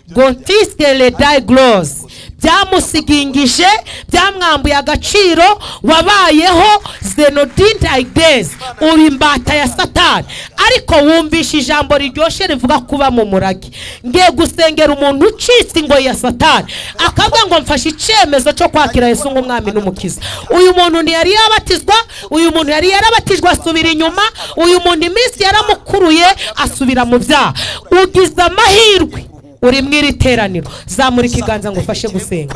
Gontiste diglose byamusigingije, byamwambuye agaciro. Wabayeho zenodindaidez, uri imbata ya Satani. Ariko wumvisha ijambo riryoshye rivuga kuba mu murage. Ngiye gusengera umuntu ucitse ingoyi ya Satani, akavuga ngo mfashe icyemezo cyo kwakira Yesu nk'umwami n'umukiza. Uyu muntu ntiyari yabatizwa, uyu muntu yari yarabatijwe asubira inyuma, uyu muntu iminsi yaramukuruye asubira mu byaha. Ugize amahirwe uri mu iri teraniro, zamura ikiganza ngo ufashe gusenga.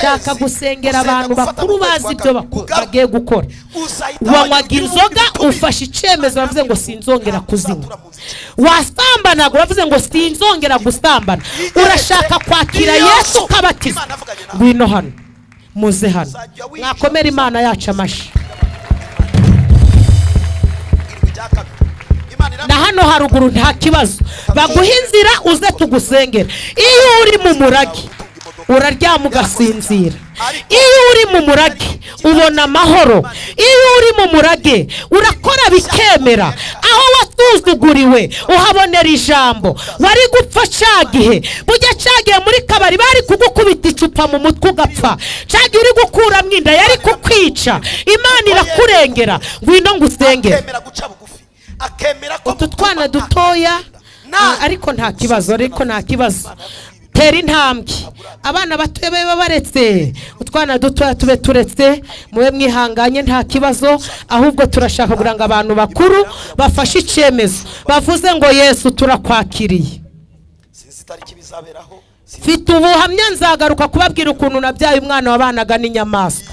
Shaka gusengera abantu bakuru bazi ibyo bagiye gukora. Wanywaga inzoga ufashe icyemezo, uravuze ngo sinzongera kuzinywa. Wasambanaga uravuze ngo sinzongera gusambana. Urashaka kwakira Yesu ukabatizwa, ngwino hano, muze hano. Mwakomera Imana yacu amashyi. Na hano haruguru nta kibazo, baguha inzira uze tugusengera. Iyo uri mu murage uraryama ugasinzira. Iyo uri mu murage ubona amahoro. Iyo uri mu murage urakora bikemera. Aho wasuzuguriwe uhabonera ijambo. Wari gupfa cyagihe, bujya cyagihe muri kabari bari kugukubita icupa mu mutwe ugapfa. Cyagihe uri gukuramo inda yari kukwica. irakwica, Imana irakurengera. Ngwino ngusengere. Utu twana dutoya ariko nta kibazo, ariko nta kibazo. Tera intambwe. Abana batoya babe baretse, utwana dutoya tube turetse, mube mwihanganye nta kibazo. Ahubwo turashaka kugira ngo abantu bakuru bafashe icyemezo, bavuze ngo Yesu turakwakiriye. Mfite ubuhamya, nzagaruka kubabwira ukuntu nabyaye umwana wabanaga n'inyamaswa.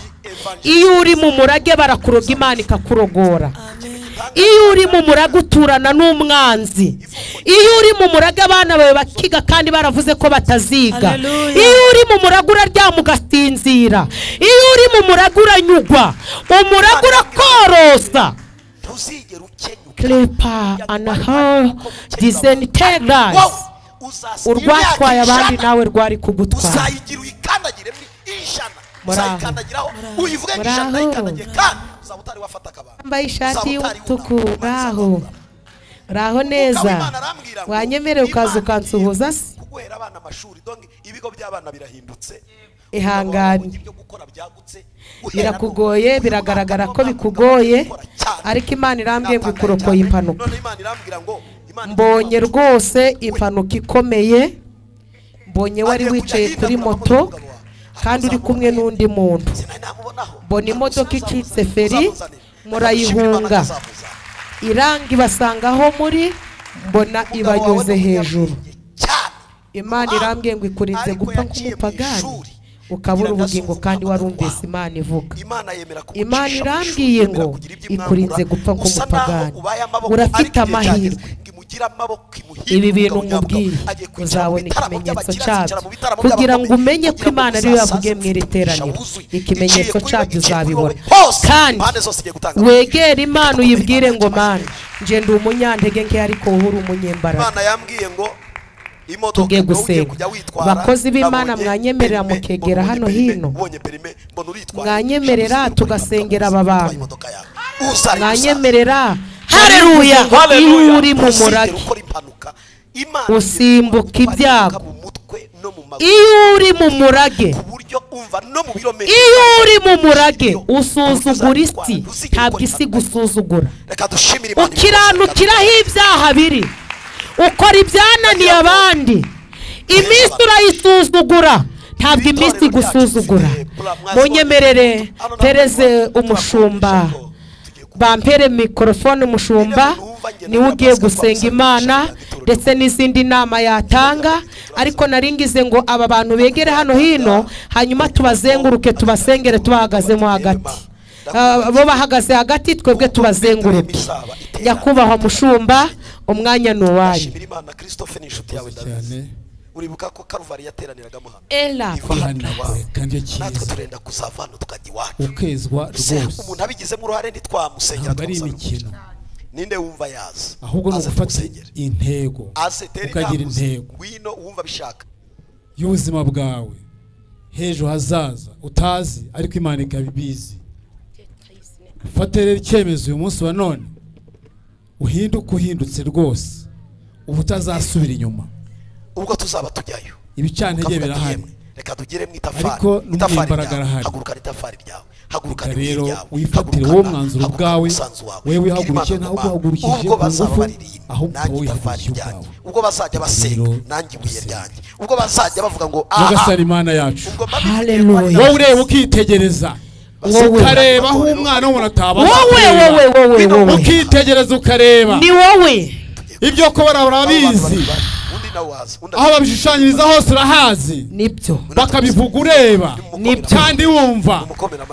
Iyo uri mu murage barakuroga, Imana ikakurogora. Iyo uri mu murage uturana n'umwanzi. Iyo uri mu murage abana bawe bakiga kandi baravuze ko bataziga. Iyo uri mu murage uraryama ugasinzira. Iyo uri mu murage uranyugwa. Umurage urakorosa. Klepa anaha disentegas. Urwatwaye abandi nawe rwari kugutwara. Mbaye ishati y'umutuku, raho raho neza. Wanyemerera ukaza ukansuhuza se? Ihangane, birakugoye, biragaragara ko bikugoye, ariko Imana irambwiye ngo ikurokoye impanuka. Mbonye rwose impanuka ikomeye, mbonye wari wicaye kuri moto kandi uri kumwe n'undi muntu. Mbona imodoka icitse feri, murayihunga, irangi basangaho muri, mbona ibanyuze hejuru. Imana irambwiye ngo ikurinze gupfa nk'umupagani, ukabura ubugingo kandi warumvise Imana ivuga. Imana irambwiye ngo ikurinze gupfa nk'umupagani, urafite amahirwe. Ibi bintu nkubwiye uzabona ikimenyetso cyabyo, kugira ngo umenye ko Imana ariyo yavugiye mu iri teraniro. Ikimenyetso cyabyo uzabibona. Kandi wegere Imana uyibwire ngo Mana, nje ndi umunyantege nke ariko wowe uri umunyembaraga. Tugiye gusenga. Bakozi b'Imana, mwanyemerera mukegera hano hino, mwanyemerera tugasengera aba bantu, mwanyemerera. Haleluya. Iyo uri mu murage usimbuka ibyago. Iyo uri mu murage, iyo uri mu murage usuzugura isi, ntabwo isi gusuzugura. Ukiranukiraho ibyaha biri, ukora ibyananiye abandi. Iminsi urayisuzugura, ntabwo iminsi gusuzugura. Munyemerere pereze umushumba, bampere mikorofone. Umushumba niwe ugiye gusenga Imana ndetse n'izindi nama yatanga, ariko naringize ngo aba bantu begere hano hino, hanyuma tubazenguruke, tubasengere tubahagazemo hagati. Bo bahagaze hagati, twebwe tubazenguruke. Nyakubahwa mushumba, umwanya ni uwanyu. Uribuka ko Karuvari yateraniragamo hano ela natwe turenda kuzavana tukajya iwacu, ukezwa rwose. Umuntu abigizemo uruhare ntitwamusengera, twamusengera. Ninde wumva yaza ahubwo ni ugufata intego, ukagira intego ngwino wumva bishaka y'ubuzima bwawe hejo hazaza utazi, ariko Imana ikabibizi. Ufate rero icyemezo uyu munsi wa none, uhinduke uhindutse rwose, ubu utazasubira inyuma. Ubwo tuzaba tujyayo ibicantege birahari, reka tugire mu itafari, ariko n'imbaraga arahari. Haguruka itafari ryawe, haguruka rero wifatire uwo mwanzuro bwawe, wewe wihagurukiye naho guhagurukije ubwo bazaba baririmba, ahubwo nanjye itafari ryanjye, ubwo bazajya basenga nanjye ibuye ryanjye, ubwo bazajya bavuga ngo aha Nyagasani Imana yacu. Haleluya. Wowe ureba ukitegereza, ukareba aho umwana w'umuntu atabasha, wowe wowe wowe ukitegereza ukareba ni wowe, ibyo ko barabizi, aho babishushanyiriza hose urahazi, nibyo bakabivuga ureba kandi wumva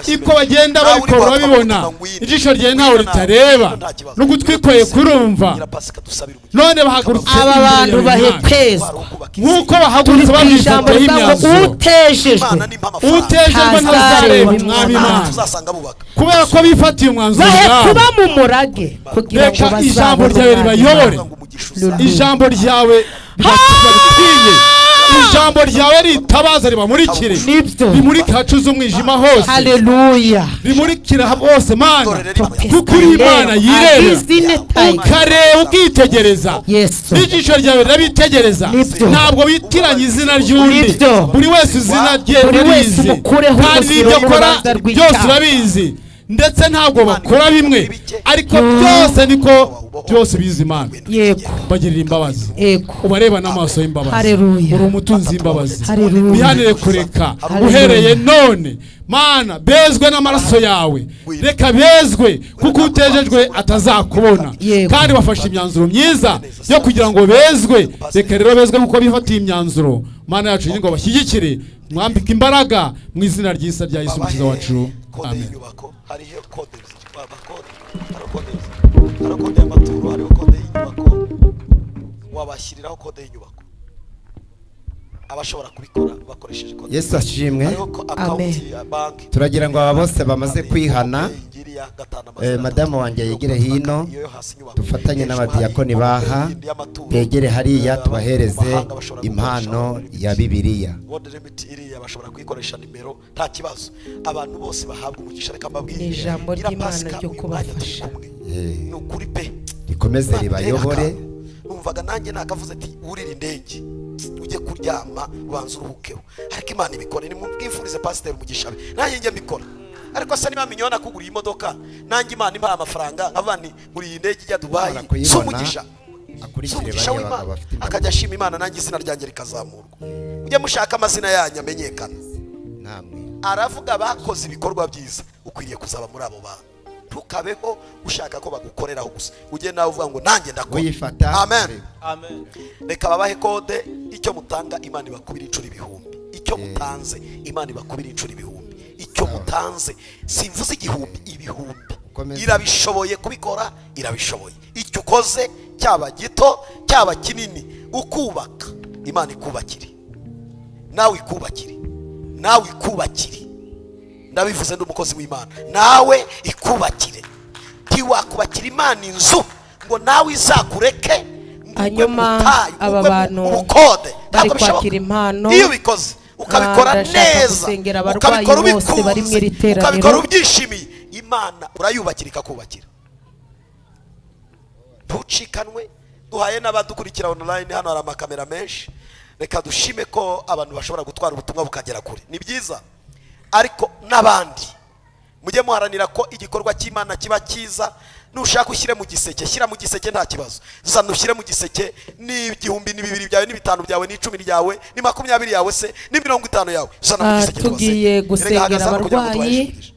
iko bagenda babikora babibona, ijisho rye ntawe ritareba n'ugutwi kurumva. None bahagurutse aba bantu bahekezwa nk'uko bahagurutse babifataho imyanzuro. Utejejwe utejejwe ntazareba umwami Imana, kubera ko bifatiye umwanzuro bahe kuba mu murage kugira ngo reka ijambo ryawe ribayobore, ijambo ryawe ribatiye. Ijambo ryawe ritabaza ribamurikire, rimurike hacuze umwijima hose. Haleluya. Rimurikira hose Mana, kuko uri Imana yireba, ukareba ukitegereza, n'ijisho ryawe rirabitegereza. Ntabwo witiranya izina ry'undi, buri wese izina rye urizi, kandi ibyo akora byose urabizi, ndetse ntabwo bakora bimwe, ariko byose niko byose bizi Imana. Yego. Bagirira imbabazi, Yego. ubareba n'amaso y'imbabazi. Haleluya. Uri umutunzi w'imbabazi. Haleluya. Bihanire kureka uhereye none Mana, bezwe n'amaraso yawe, reka bezwe, kuko utejejwe atazakubona. Kandi bafashe imyanzuro myiza yo kugira ngo bezwe. Reka rero bezwe nkuko bifatiye imyanzuro. Mana yacu ngo bashyigikire, mwambike imbaraga mu izina ry'Isa rya Yesu Umukiza wacu. Amen. Hariho kode hariho kode y'amaturo, hariho kode y'inyubako, wabashyiriraho kode y'inyubako abashobora kubikora bakoresheje kode. Yesu ashimwe. Amen. Turagira ngo aba bose bamaze kwihana, madamu wanjye yegere hino, dufatanye n'abadiyakoni baha begere hariya, tubahereze impano ya Bibiliya. Iriya bashobora kuyikoresha nimero, nta kibazo. Abantu bose bahabwa umugisha. Reka mbabwire ijambo ry'Imana ryo kubafasha, ni ukuri pe, rikomeze ribayobore. Numvaga nanjye nakavuze ati urira indege ujye kuryama ubanza uruhukeho, ariko Imana ibikore. Nimubwifurize pasiteri umugisha be, nanjye njye mbikora. Ariko se niba minyona kugura imodoka, nanjye Imana impaye amafaranga nkavuga nti muri iyi ndege ijya Dubai, si umugisha, si umugisha w'Imana. Akajya ashima Imana, nanjye izina ryanjye rikazamurwa. Ujye mushaka amazina yanyu amenyekana. Aravuga bakoze ibikorwa byiza, ukwiriye kuzaba muri abo bantu. Ntukabeho ushaka ko bagukoreraho gusa, ujye nawe uvuga ngo nanjye ndakora. Amen. Amen. Reka babahe kode. Icyo mutanga Imana ibakubira inshuro ibihumbi. Icyo mutanze Imana ibakubira inshuro ibihumbi. Icyo mutanze, simvuze igihumbi, ibihumbi. Irabishoboye kubikora, irabishoboye. Icyo ukoze cyaba gito cyaba kinini, ukubaka Imana ikubakire, nawe ikubakire, nawe ikubakire. Ndabivuze ndi umukozi w'Imana, nawe ikubakire. Ntiwakubakira Imana inzu ngo nawe izakureke. Hanyuma aba bantu bari kwakira impano, iyo ubikoze ukabikora neza, ukabikora bose bari mu iri teraniro, ukabikora ubyishimiye, Imana urayubakira ikakubakira. Ntucikanwe. Duhaye n'abadukurikira online, hano hari amakamera menshi. Reka dushime ko abantu bashobora gutwara ubutumwa bukagera kure, ni byiza. Ariko n'abandi mujye muharanira ko igikorwa cy'Imana kiba cyiza. Nushaka ushyire mu giseke, shyira mu giseke nta kibazo. Zana ushyire mu giseke, ni 1000, ni 2 byawe, ni 5 byawe, ni 10 ryawe, ni 20 yawe, se ni 50 yawe. Zana mu giseke. Tugiye gusengera abarwayi.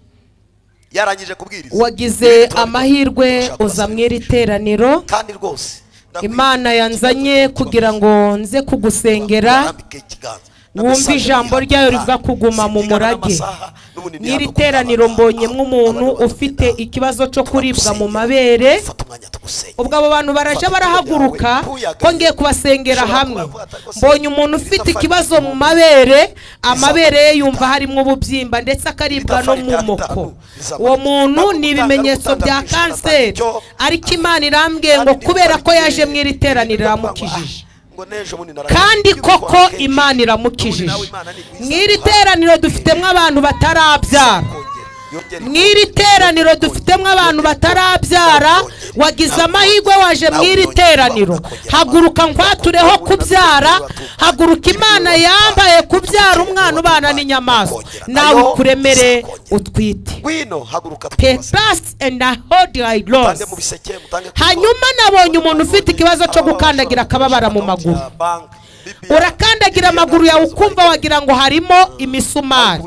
Yarangije kubwiriza, wagize amahirwe uza mu iri teraniro, kandi rwose Imana yanzanye kugira ngo nze kugusengera, wumva ijambo ryayo rivuga kuguma mu murage. N'iri teraniro mbonyemo umuntu ufite ikibazo cyo kuribwa mu mabere. Ubwo abo bantu baraje barahaguruka ko ngiye kubasengera hamwe. Mbonye umuntu ufite ikibazo mu mabere, amabere ye yumva harimo ububyimba ndetse akaribwa no mu moko. Uwo muntu ni ibimenyetso bya kanseri, ariko Imana irambwiye ngo kubera ko yaje mu iri teraniro iramukijije. Kandi koko Imana iramukijije. Mw'iri teraniro dufitemo abantu batarabyara, mw'iri teraniro dufitemo abantu batarabyara. Wagize amahirwe waje mw'iri teraniro, haguruka nkwatureho kubyara. Haguruka, Imana yambaye kubyara umwana ubana n'inyamaswa, nawe ukuremere utwite. Hanyuma nabonye umuntu ufite ikibazo cyo gukandagira akababara mu maguru. Urakandagira amaguru yawe ukumva wagira ngo harimo imisumari.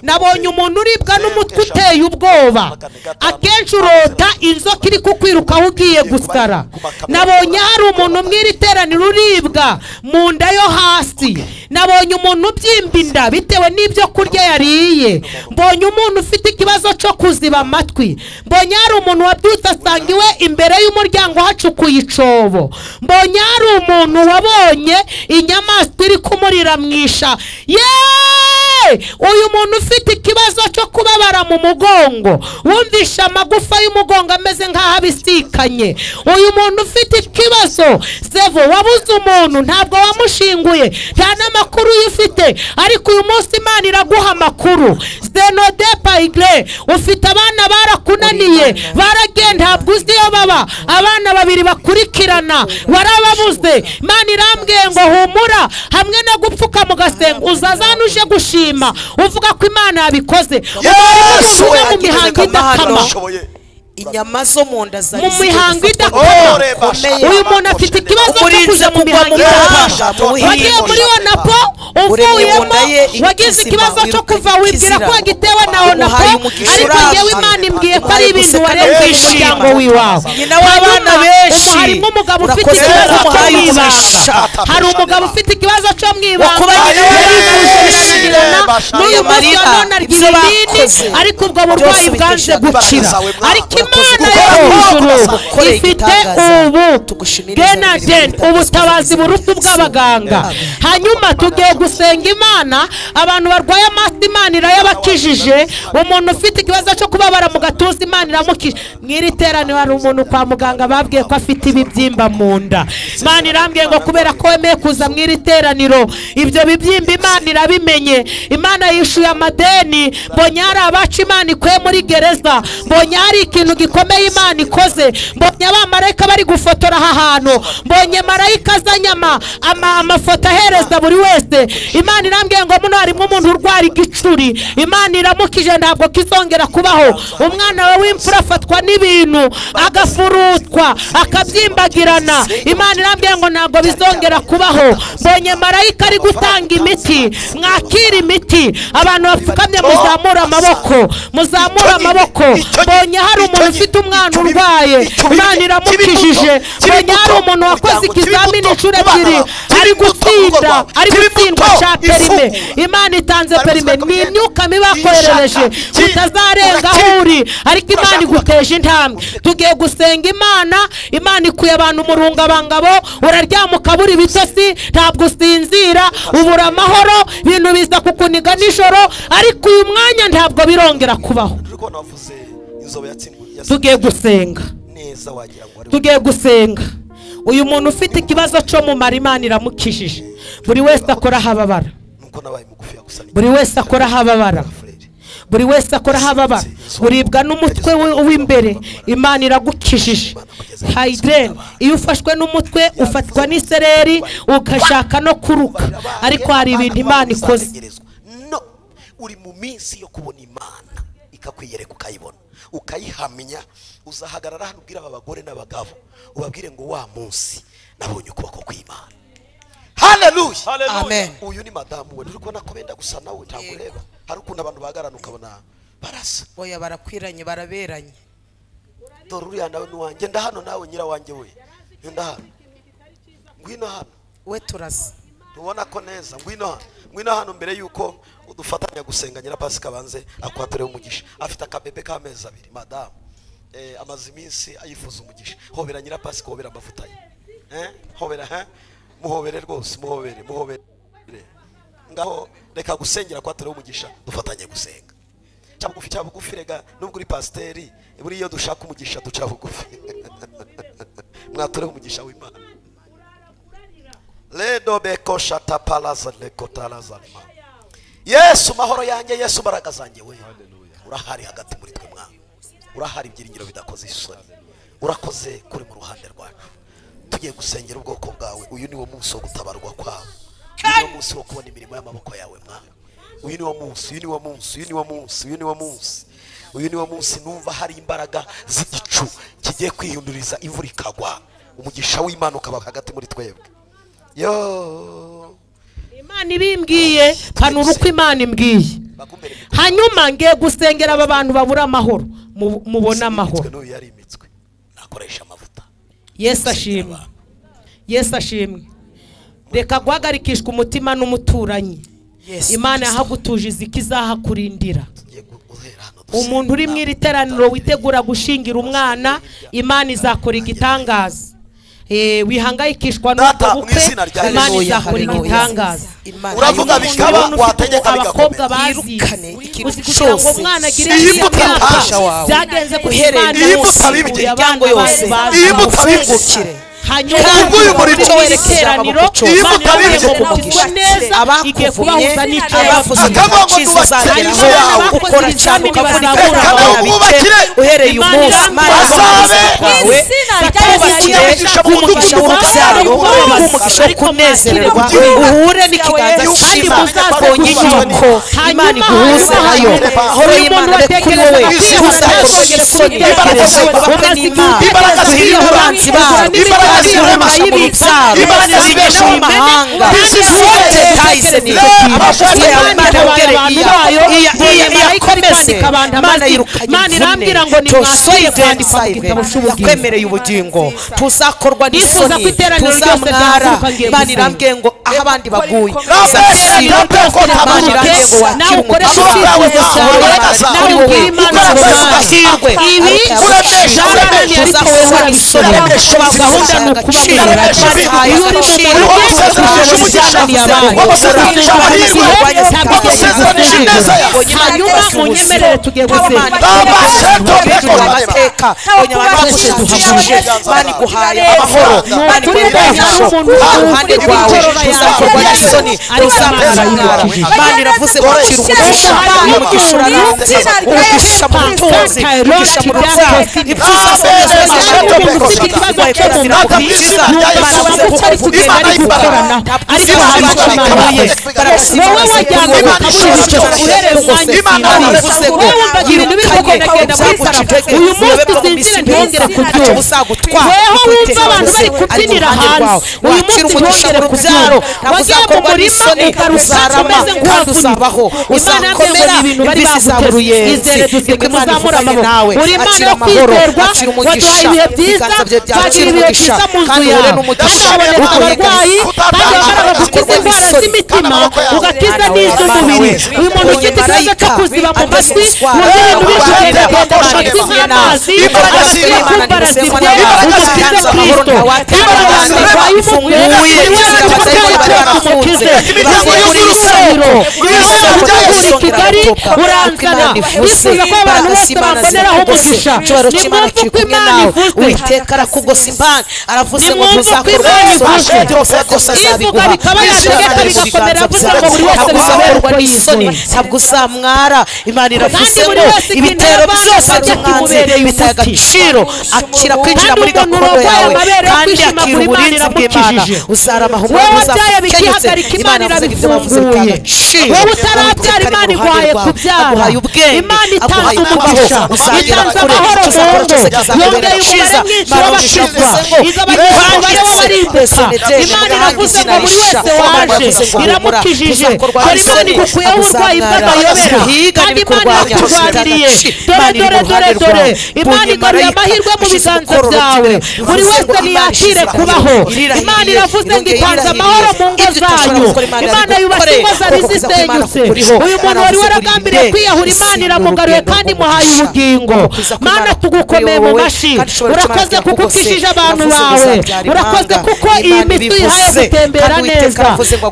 Nabonye umuntu uribwa n'umutwe uteye ubwoba, akenshi urota inzoka iri kukwirukaho ugiye gusara. Nabonye hari umuntu mw'iri teraniro uribwa mu nda yo hasi. Nabonye umuntu ubyimba inda bitewe n'ibyo kurya yariye. Mbonye umuntu ufite ikibazo cyo kuziba amatwi. Mbonye hari umuntu wabyutse asanga iwe imbere y'umuryango hacukuye icobo. Mbonye hari umuntu wabonye inyamaswa iri kumurira mwisha. Yeee! Uyu muntu ufite ikibazo cyo kubabara mu mugongo, wumvisha amagufa y'umugongo ameze nk'aho abisikanye. Uyu muntu ufite ikibazo sevo, wabuze umuntu ntabwo wamushinguye, nta n'amakuru ufite, ariko uyu munsi Imana iraguha amakuru. Zenode Paigre, ufite abana barakunaniye, baragenda ntabwo uzi iyo baba, abana babiri bakurikirana warababuze. Imana irambwiye ngo humura, hamwe no gupfuka mu gasenga uzazana uje gushima uvuga ko Imana yabikoze. Yesu mu mihango idakama, inyama zo mu nda zari mu mihango idakama. Uyu muntu afite ikibazo cyo kuja mu mihango idakama. Wagiye muri Onapo uvuyemo wagize ikibazo cyo kuva wibwira ko wagitewe na Onapo, ariko ngewe Imana imbwiye ko ari ibintu warenze umuryango wiwawe. Nyina w'abana benshi, harimo umugabo ufite ikibazo cyo mu ibanga, hari umugabo ufite ikibazo cyo mu ibanga, n'uyu munsi wa none arya ibinini, ariko ubwo burwayi bwanze gukira. Ariko Imana yo mu ijuru ifite ubu genaden, ubutabazi buruta ubw'abaganga. Hanyuma tugiye gusenga Imana. Abantu barwaye amaso Imana irayabakijije. Umuntu ufite ikibazo cyo kubabara mu gatuza Imana iramukije. Mw'iri teraniro hari umuntu kwa muganga babwiye ko afite ibibyimba mu nda. Imana irambwiye ngo kubera ko wemeye kuza mw'iri teraniro, ibyo bibyimba Imana irabimenye. Imana yishuye amadeni. Mbonye hari abacu Imana ikuye muri gereza, mbonye hari ikintu gikomeye Imana ikoze, mbonye abamarayika bari gufotora aha hantu, mbonye marayika azanye amafoto ahereza buri wese. Imana irambwiye ngo muno harimo umuntu urwara igicuri, Imana iramukije ntabwo kizongera kubaho. Umwana wawe w'imfura afatwa n'ibintu agafurutwa akabyimbagirana, Imana irambwiye ngo ntabwo bizongera kubaho. Mbonye marayika ari gutanga imiti, mwakira imiti. Abantu bapfukamye muzamura amaboko, muzamura amaboko. Mbonye hari umuntu ufite umwana urwaye, Imana iramukijije. Mbonye hari umuntu wakoze ikizamini inshuro ebyiri ari gutsinda, ari gutsindwa cya perime, Imana itanze perime. Ni imyuka mibi bakoherereje utazarenga aho uri, ariko Imana iguteje intambwe. Tugiye gusenga Imana. Imana ikuye abantu mu rungabangabo, uraryama ukabura ibitotsi, ntabwo usinzira, ubura amahoro, ibintu biza kukuniga nijoro, ariko uyu mwanya ntabwo birongera kubaho. Tugiye gusenga, tugiye gusenga. Uyu muntu ufite ikibazo cyo mu mara Imana iramukijije. Buri wese akora ahababara, buri wese akora ahababara, buri wese akora ahababara. Uribwa n'umutwe w'imbere, Imana iragukijije. Hydren, iyo ufashwe n'umutwe ufatwa n'isereri ugashaka no kuruka, ariko hari ibintu Imana ikoze. No, uri mu minsi yo kubona Imana ikakwiyereka ukayibona ukayihamya. Uzahagarara hano ubwira aba bagore n'abagabo, ubabwire ngo wa munsi nabonye ukuboko kw'Imana. Haleluya, amen. Uyu ni madamu we, uri kubona ko benda gusa nawe, ntabwo ureba hari ukuntu abantu bahagarana ukabona barasa. Oya, barakwiranye, baraberanye. Dore uriya nawe ni wanjye, nda hano nawe nyira wanjye we, nda hano, ngwino hano we, turasa tubona ko neza, ngwino hano, ngwino hano. Mbere yuko udufatanya gusenga, nyira Pasika banze akwature umugisha. Afite akabebe k'amezi abiri madamu, amaze iminsi ayifuza umugisha. Hobera nyira Pasika, hobera amavuta ye, hobera, muhobere rwose, muhobere, muhobere. Ngaho reka gusengera kwature umugisha, dufatanye gusenga. Ca bugufi, ca bugufi rega, nubwo uri pasiteri, buri iyo dushaka umugisha duca bugufi. Mwature umugisha w'Imana. Ledo beko shata palaza lekotalaza lima. Yesu mahoro yanjye, Yesu baraka zanjye we. Urahari hagati muri twe mwana. Urahari ibyiringiro bidakoze isoni. Urakoze kuri mu ruhande rwacu. Tugiye gusengera ubwoko bwawe. Uyu ni wo munsi wo gutabarwa kwawe. Uyu ni wo munsi wo kubona imirimo y'amaboko yawe mwana. Uyu ni wo munsi, uyu ni wo munsi, uyu ni wo munsi, uyu ni wo munsi. Uyu ni wo munsi numva hari imbaraga z'igicu kigiye kwihinduriza imvura ikagwa. Umugisha w'Imana ukaba hagati muri twebwe. Yo, Imana ibimbwiye, panura uko Imana imbwiye. Hanyuma ngiye gusengera aba bantu babura amahoro, mubona amahoro. Yesu ashimwe, Yesu ashimwe. Reka guhagarikishwa umutima n'umuturanyi. Imana yahagutuje izikizahakurindira. Umuntu uri mu iri teraniro witegura gushingira umwana, Imana izakora igitangaza. Wihangayikishwa n'ubwo bukwe, Imana izakora igitangaza. Uravuga bikaba, wategeka abakobwa yirukane ikintu uzi kugira ngo cyose umwana agire Iyo imyaka utatasha wawe. byagenze ku Uhereye Imana Iyo yose utabibye. imiryango yose Iyo utabibye. ufungukire. Hanyuma Kubw'uyu murimo. icyo werekeraniro Iyo Imana utabibye. iravuga ngo mukizwe neza, igiye abakuvumye, kubahuza n'icyo abavuze Akavuga ngo cyiza nubakire uzageraho, inzu yawe. ukora cyane ukavunika, Reka nawe ukabona bike. wubakire. Uhereye uyu Imana munsi irambwira Imana Bazabe. kwawe Izina rya kubakire Umugisha mu umugisha mudugudu. w'urubyaro, Umugisha. umugisha wo kunezererwa, Igihugu. uhure n'ikiganza Kandi cy'Imana muzaze ubonye gushyirwa. inyubako Imana Hanyuma iguhuze nayo. hanyuma Amahoro uyu y'Imana muntu abe kuri watekerezaga wowe, kwiyahura tuzakorwa ntazongere n'isoni, kubitekereza. ubakwe Umaze n'Imana, igihe Imbaraga duhire zirema. abanzi babo, Imbaraga zirema. umugisha mu rubyaro, Imbaraga zibeshaho. mu mahanga, This is wote it. tahise ni Abashaka Imana yongere abantu bayo, iyakomeze. Imana yirukanye Imana irambwira ngo imvune, nimwakire kwandikwa mu gitabo cy'ubugingo. Yakwemereye ubugingo, tuzakorwa Nifuza n'isoni, ko iteraniro ryose tuzamwara. ryahaguruka ngiye Imana gusenga. irambwiye ngo aho abandi baguye Iteraniro uzatsinda. Imana irambwiye ngo wakire Nawe ukoreshe umugisha Amaboko yawe icyifuzo cyawe, imbaraga zawe. nawe ubwire Imana Ukora ngo akazi Mana, amahirwe ibi Uremesha, byararaniye ariko wowe uzasubira urabishobora. Uremesha Gahunda ni ukuba Uremesha mu ibintu. iyo uri mu murage Wamusezeranije umugisha. ushoboye abandi. Wamusezeranije amahirwe. Wamusezeranije ineza yawe. Hanyuma munyemerere tugiye gusenga. Amateka mbonye abantu bagushakishije, Imana iguhaye amahoro, Imana Kuri iguhaye bene hari umugisha umuntu iruhande uri rwawe, gukorora tuzakorwa yawe. n'isoni, Ariko Imana tuzamwara. Imana iravuze ngo akira umugisha, uyu mugisha urarambye, umugisha mu butunzi, umugisha mu rubyaro, ibyo uzasaba byose Hari umuntu ufite ikibazo cyo mu mutwe, yumva amaboko ari kugenda ari gukorana, ariko hari icyo Imana wowe wajyana ukabura uhereye umwanya usinziriye, wowe wumvaga ibintu biri kugendagenda muri saro, uyu munsi usinzire ntihongere kubyumva. Weho wumva abantu bari kubyinira hanze, uyu munsi ntihongere kubyumva. Wagiye mu murima ugaruka umeze nk'uwavunitse, Imana yambwiye ngo ni ibintu bari baguteze. Izere dusenge, muzamure amaboko. Uri Imana yo kwizerwa, waduhaye ibihe byiza, twagira ibihe byiza mu nzu yawe, kandi haboneka abarwayi, kandi wamara gukiza indwara z'imitima, ugakiza n'iz'umubiri. Uyu muntu ufite ikibazo cyo kuziba mu matwi, wumva ibintu biri kugendagenda mu matwi nk'amazi, amatwi yo kumva arazibye, umukize Kristo. Kandi abantu barwaye umutwe, buri wese afite icyo kumukize. Imiryango y'urusengero. Buri wese uri i Kigali uranzana, nifuza ko abantu bose bamboneraho umugisha. Nimwumve uko Imana ivuze. Uwiteka arakugose impande, aravuze ngo Nimwumve uko tuzakorwa Imana n'isoni, ivuze. byose Ivuga azabiguha. bikaba yategeka bigakomera, avuze ngo buri wese Ntabwo bizabera uzakorwa uko n'isoni, yifuza. ntabwo uzamwara. Imana iravuze Kandi buri ngo wese ikintu ibitero yavana byose akajya by'umwanzi kimubereye bitaye umuti. agaciro, akira kwinjira Kandi muri umuntu gakondo urwaye yawe, amabere yo kandi kwishima akira kuri Imana uburinzi bw'Imana. iramukijije. Uzarama Wowe umwami wabyaye uzakenyutse. bikihagarika, Imana Imana yavuze ngo ibyo bavuze bitaye irabifunguye. agaciro. Wowe utarabyara, Uwiteka ari Imana mu ruhande iguhaye rwawe. kubyara. Aguhaye ubwenge, Imana itanze aguhaye umugisha, kubaho, uzagera itanze kure, amahoro mu tuzakora ngo, cyose kizakubera yongeye cyiza. umubare mwinshi Imana w'abakizwa, yavuze ngo igabanya umubare w'abarimbuka. Imana iravuze ngo buri wese waje iramukijije. Dore Imana igukuyeho uburwayi bw'amayobera, kandi Imana irakurwaniriye. Dore dore dore dore Imana igaruye amahirwe mu biganza byawe, buri wese niyakire kubaho. Imana iravuze ngo itanze amahoro mu ngo zanyu. Imana yubatse ingo zari zisenyutse. Uyu muntu wari waragambiriye kwiyahura, Imana iramugaruye kandi imuhaye ubugingo. Mana, tugukomeye mu mashyi. Urakoze kuko ukijije abantu bawe, urakoze kuko iyi miti uyihaye gutembera neza.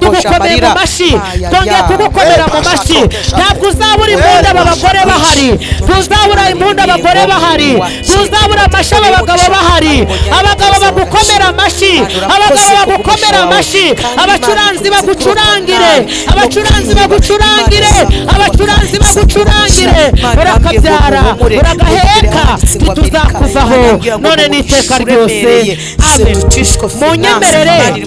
Tugukomeye mu mashyi, twongeye kugukomera mu mashyi. Ntabwo uzabura imbunda aba bagore bahari, ntuzabura imbunda abagore bahari, ntuzabura amashyi aba bagabo bahari. Abagabo bagukomera amashyi, abagabo bagukomera amashyi, abacuranzi bagucurangire, abacuranzi bagucurangire, abacuranzi bagucurangire. Urakabyara, uragaheka, ntituzakuvaho none n'iteka ryose. Amen. Munyemerere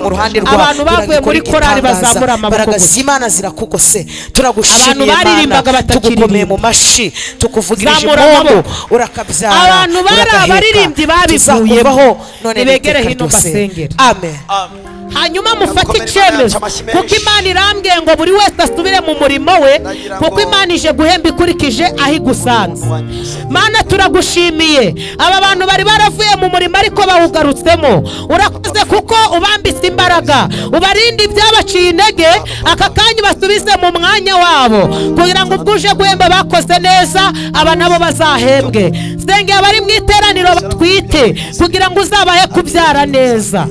abantu bavuye muri korali bazamura amaboko imbaraga gusa. z'Imana zirakugose, turagushimiye Abantu baririmbaga Mana, tugukomeye batakiririmba. mu mashi, tukuvugirije Zamura impundu, amaboko. urakabyara, Abantu bari uragaheka. abaririmbyi babivuyemo. Tuzakuvaho none Nibegere n'iteka hino ryose. mbasengere. Amen. Amen. Hanyuma mufate icyemezo, kuko Imana irambwiye ngo buri wese asubire mu murimo we, kuko Imana ije guhemba ikurikije aho igusanze. Mana turagushimiye, aba bantu bari baravuye mu murimo ariko bawugarutsemo. Urakoze kuko ubambitse imbaraga, ubarinde ibyabaciye intege, aka kanya basubize mu mwanya wabo, kugira ngo ubwo uje guhemba bakoze neza, aba nabo bazahembwe. Senge abari mu iteraniro batwite, kugira ngo uzabahe kubyara neza.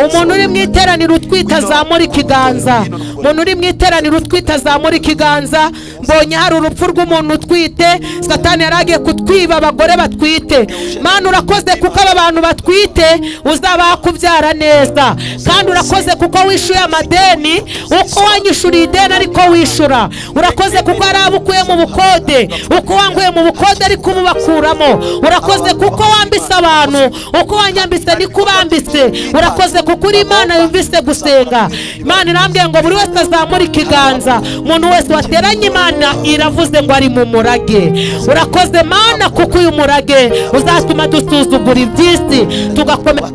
Umuntu uri mu iteraniro utwite azamura ikiganza. Umuntu uri mu iteraniro utwite azamura ikiganza. Mbonye hari urupfu rw'umuntu utwite, Satani yaragiye kutwiba abagore batwite. Mana urakoze kuko aba bantu batwite uzabaha kubyara neza. Kandi urakoze kuko wishuye amadeni, uko wanyishuriye ideni ariko wishura. Urakoze kuko ari abo ukuye mu bukode, uko wanguye mu bukode ariko ububakuramo. Urakoze kuko wambise abantu, uko wanyambitse niko ubambitse. Urakoze kuko uri Imana yumvise gusenga. Imana irambwiye ngo buri wese azamura ikiganza. Umuntu wese wateranye Imana iravuze ngo ari mu murage. Urakoze Mana kuko uyu murage uzatuma dusuzugura iby'isi, tugakomeza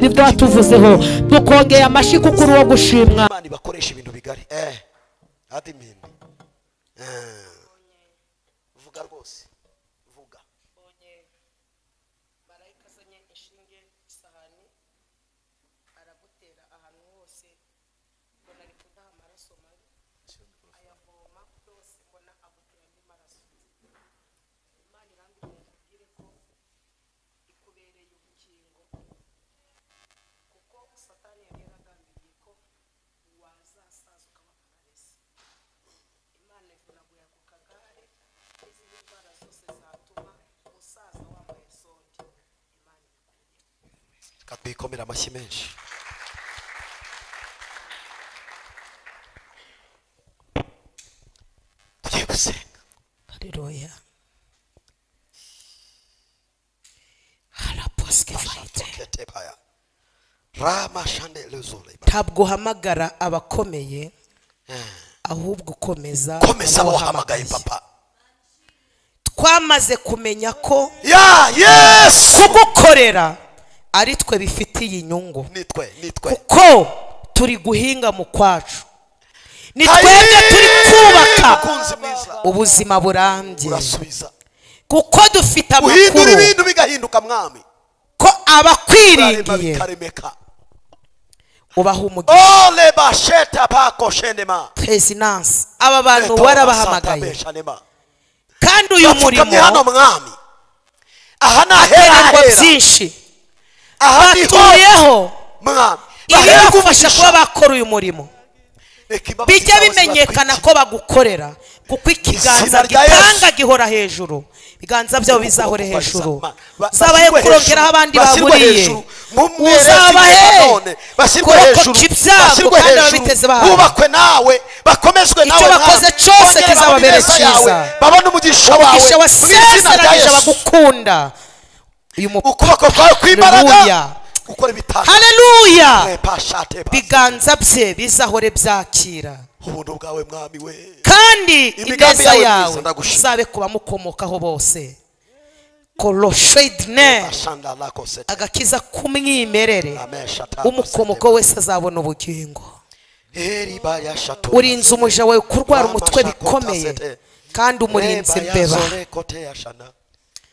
ibyo watuvuzeho, tukongeye amashyi kuko uri uwo gushimwa. Imana ibakoresha ibintu bigari. Admin. Vuga rwose. Vuga. Marayika azanye inshinge isahani aragutera ahantu hose, mbona ari kudaha amaraso mabi, ayavoma yose, mbona agutera andi maraso. Imana irambwira ngo nkubwire ko ikubereye ubukingo, kuko Satani yari yaragambiriye ko wazasaza ukaba paralisi. Imana ivunagura ako kagare n'izindi ndwara zose zatuma umusaza wambaye sonde. Imana ibikuyeho. Reka twikomere amashyi menshi. Tugiye gusenga. Haleluya. Haraposke fayite. Ketebaya. Rama shande lezole. Ntabwo uhamagara abakomeye, ahubwo ukomeza Komeza abo wahamagaye papa. Twamaze kumenya ko Ya Yesu. kugukorera ari twe bifitiye inyungu, Nitwe, nitwe. kuko turi guhinga mu kwacu, ni twebwe turi kubaka Mukunzi mwiza. ubuzima burambye, Urasubiza. kuko dufite Uhindura amakuru ibintu bigahinduka mwami. ko Urarema abakwiringiye bikaremeka. ubaha umugisha. Ole basheta pako shenema. Presidence, aba bantu warabahamagaye, Beshanema. kandi uyu Bapfukamye hano murimo mwami. Aha ni ahera haterwa ahera. byinshi, Aha niho batuyeho mwami. ibibafasha kuba bakora uyu murimo, Reka imbabazi bijya zawe bimenyekana zibatwikire. ko bagukorera, kuko ikiganza Izina rya Yesu. gitanga gihora hejuru, ibiganza byabo bizahore hejuru. Uzabahe Bashyirwe kurongeraho hejuru. abandi Bashyirwe baburiye, hejuru. Mu mwerezi uzabahe none. Bashyirwe kurokoka hejuru. ibyago Bashyirwe kandi hejuru. ababiteze bahari. Bubakwe nawe, bakomezwe Icyo nawe bakoze mwami. cyose Bongere kizababere babone ineza yawe. cyiza. Babone umugisha wawe. Umugisha Mu izina rya wasezeranije Yesu. abagukunda. Uyu Ukuboko kwawe kw'imbaraga. Haleluya. Ukora ibitangaza. Haleluya. Repa shate pa. Ibiganza bye bizahore byakira, Ubuntu bwawe mwami we. kandi Imigambi ineza yawe myiza, yawe ndagushima. izabe ku bamukomokaho bose. Koloshedne, Ashanda lako sete. agakiza k'umwimerere, Amen shata. umukomoko wese azabona ubugingo. Eriba ya shato. Urinze umuja wawe kurwara umutwe bikomeye, kandi umurinze Reba ya imbeba. zore kote ya shana.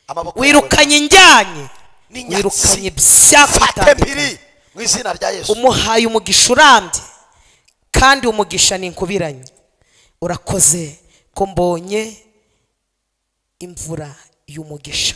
Amaboko Wirukanye injyanye, N'inyatsi. wirukanye yawe. Fate ibyakutambika, mpiri mu izina rya Yesu. umuhaye umugisha urambye, kandi umugisha ni inkubiranye. Urakoze ko mbonye imvura y'umugisha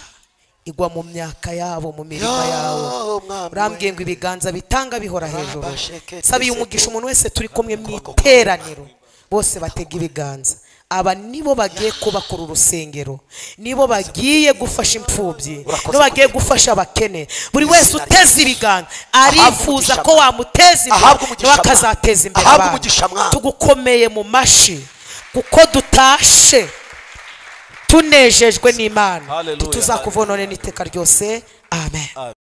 igwa mu myaka yabo, mu mirima yabo. Mwami Urambwiye we. ngo ibiganza bitanga bihora hejuru. Rabashekete Sabiye umugisha umuntu wese turi kumwe mu iteraniro, bose batega ibiganza. Aba nibo bagiye kubakora urusengero, nibo bagiye gufasha imfubyi, Urakoze nibo bagiye gufasha abakene. Buri wese uteze ibiganza arifuza ko wamuteza imbere, Ahabwe umugisha nawe mwami. akazateza imbere Ahabwe abandi. umugisha mwami. Tugukomeye mu mashi kuko dutashe tunejejwe n'Imana. Hallelujah. Tuzakuvonone n'iteka ryose. Amen.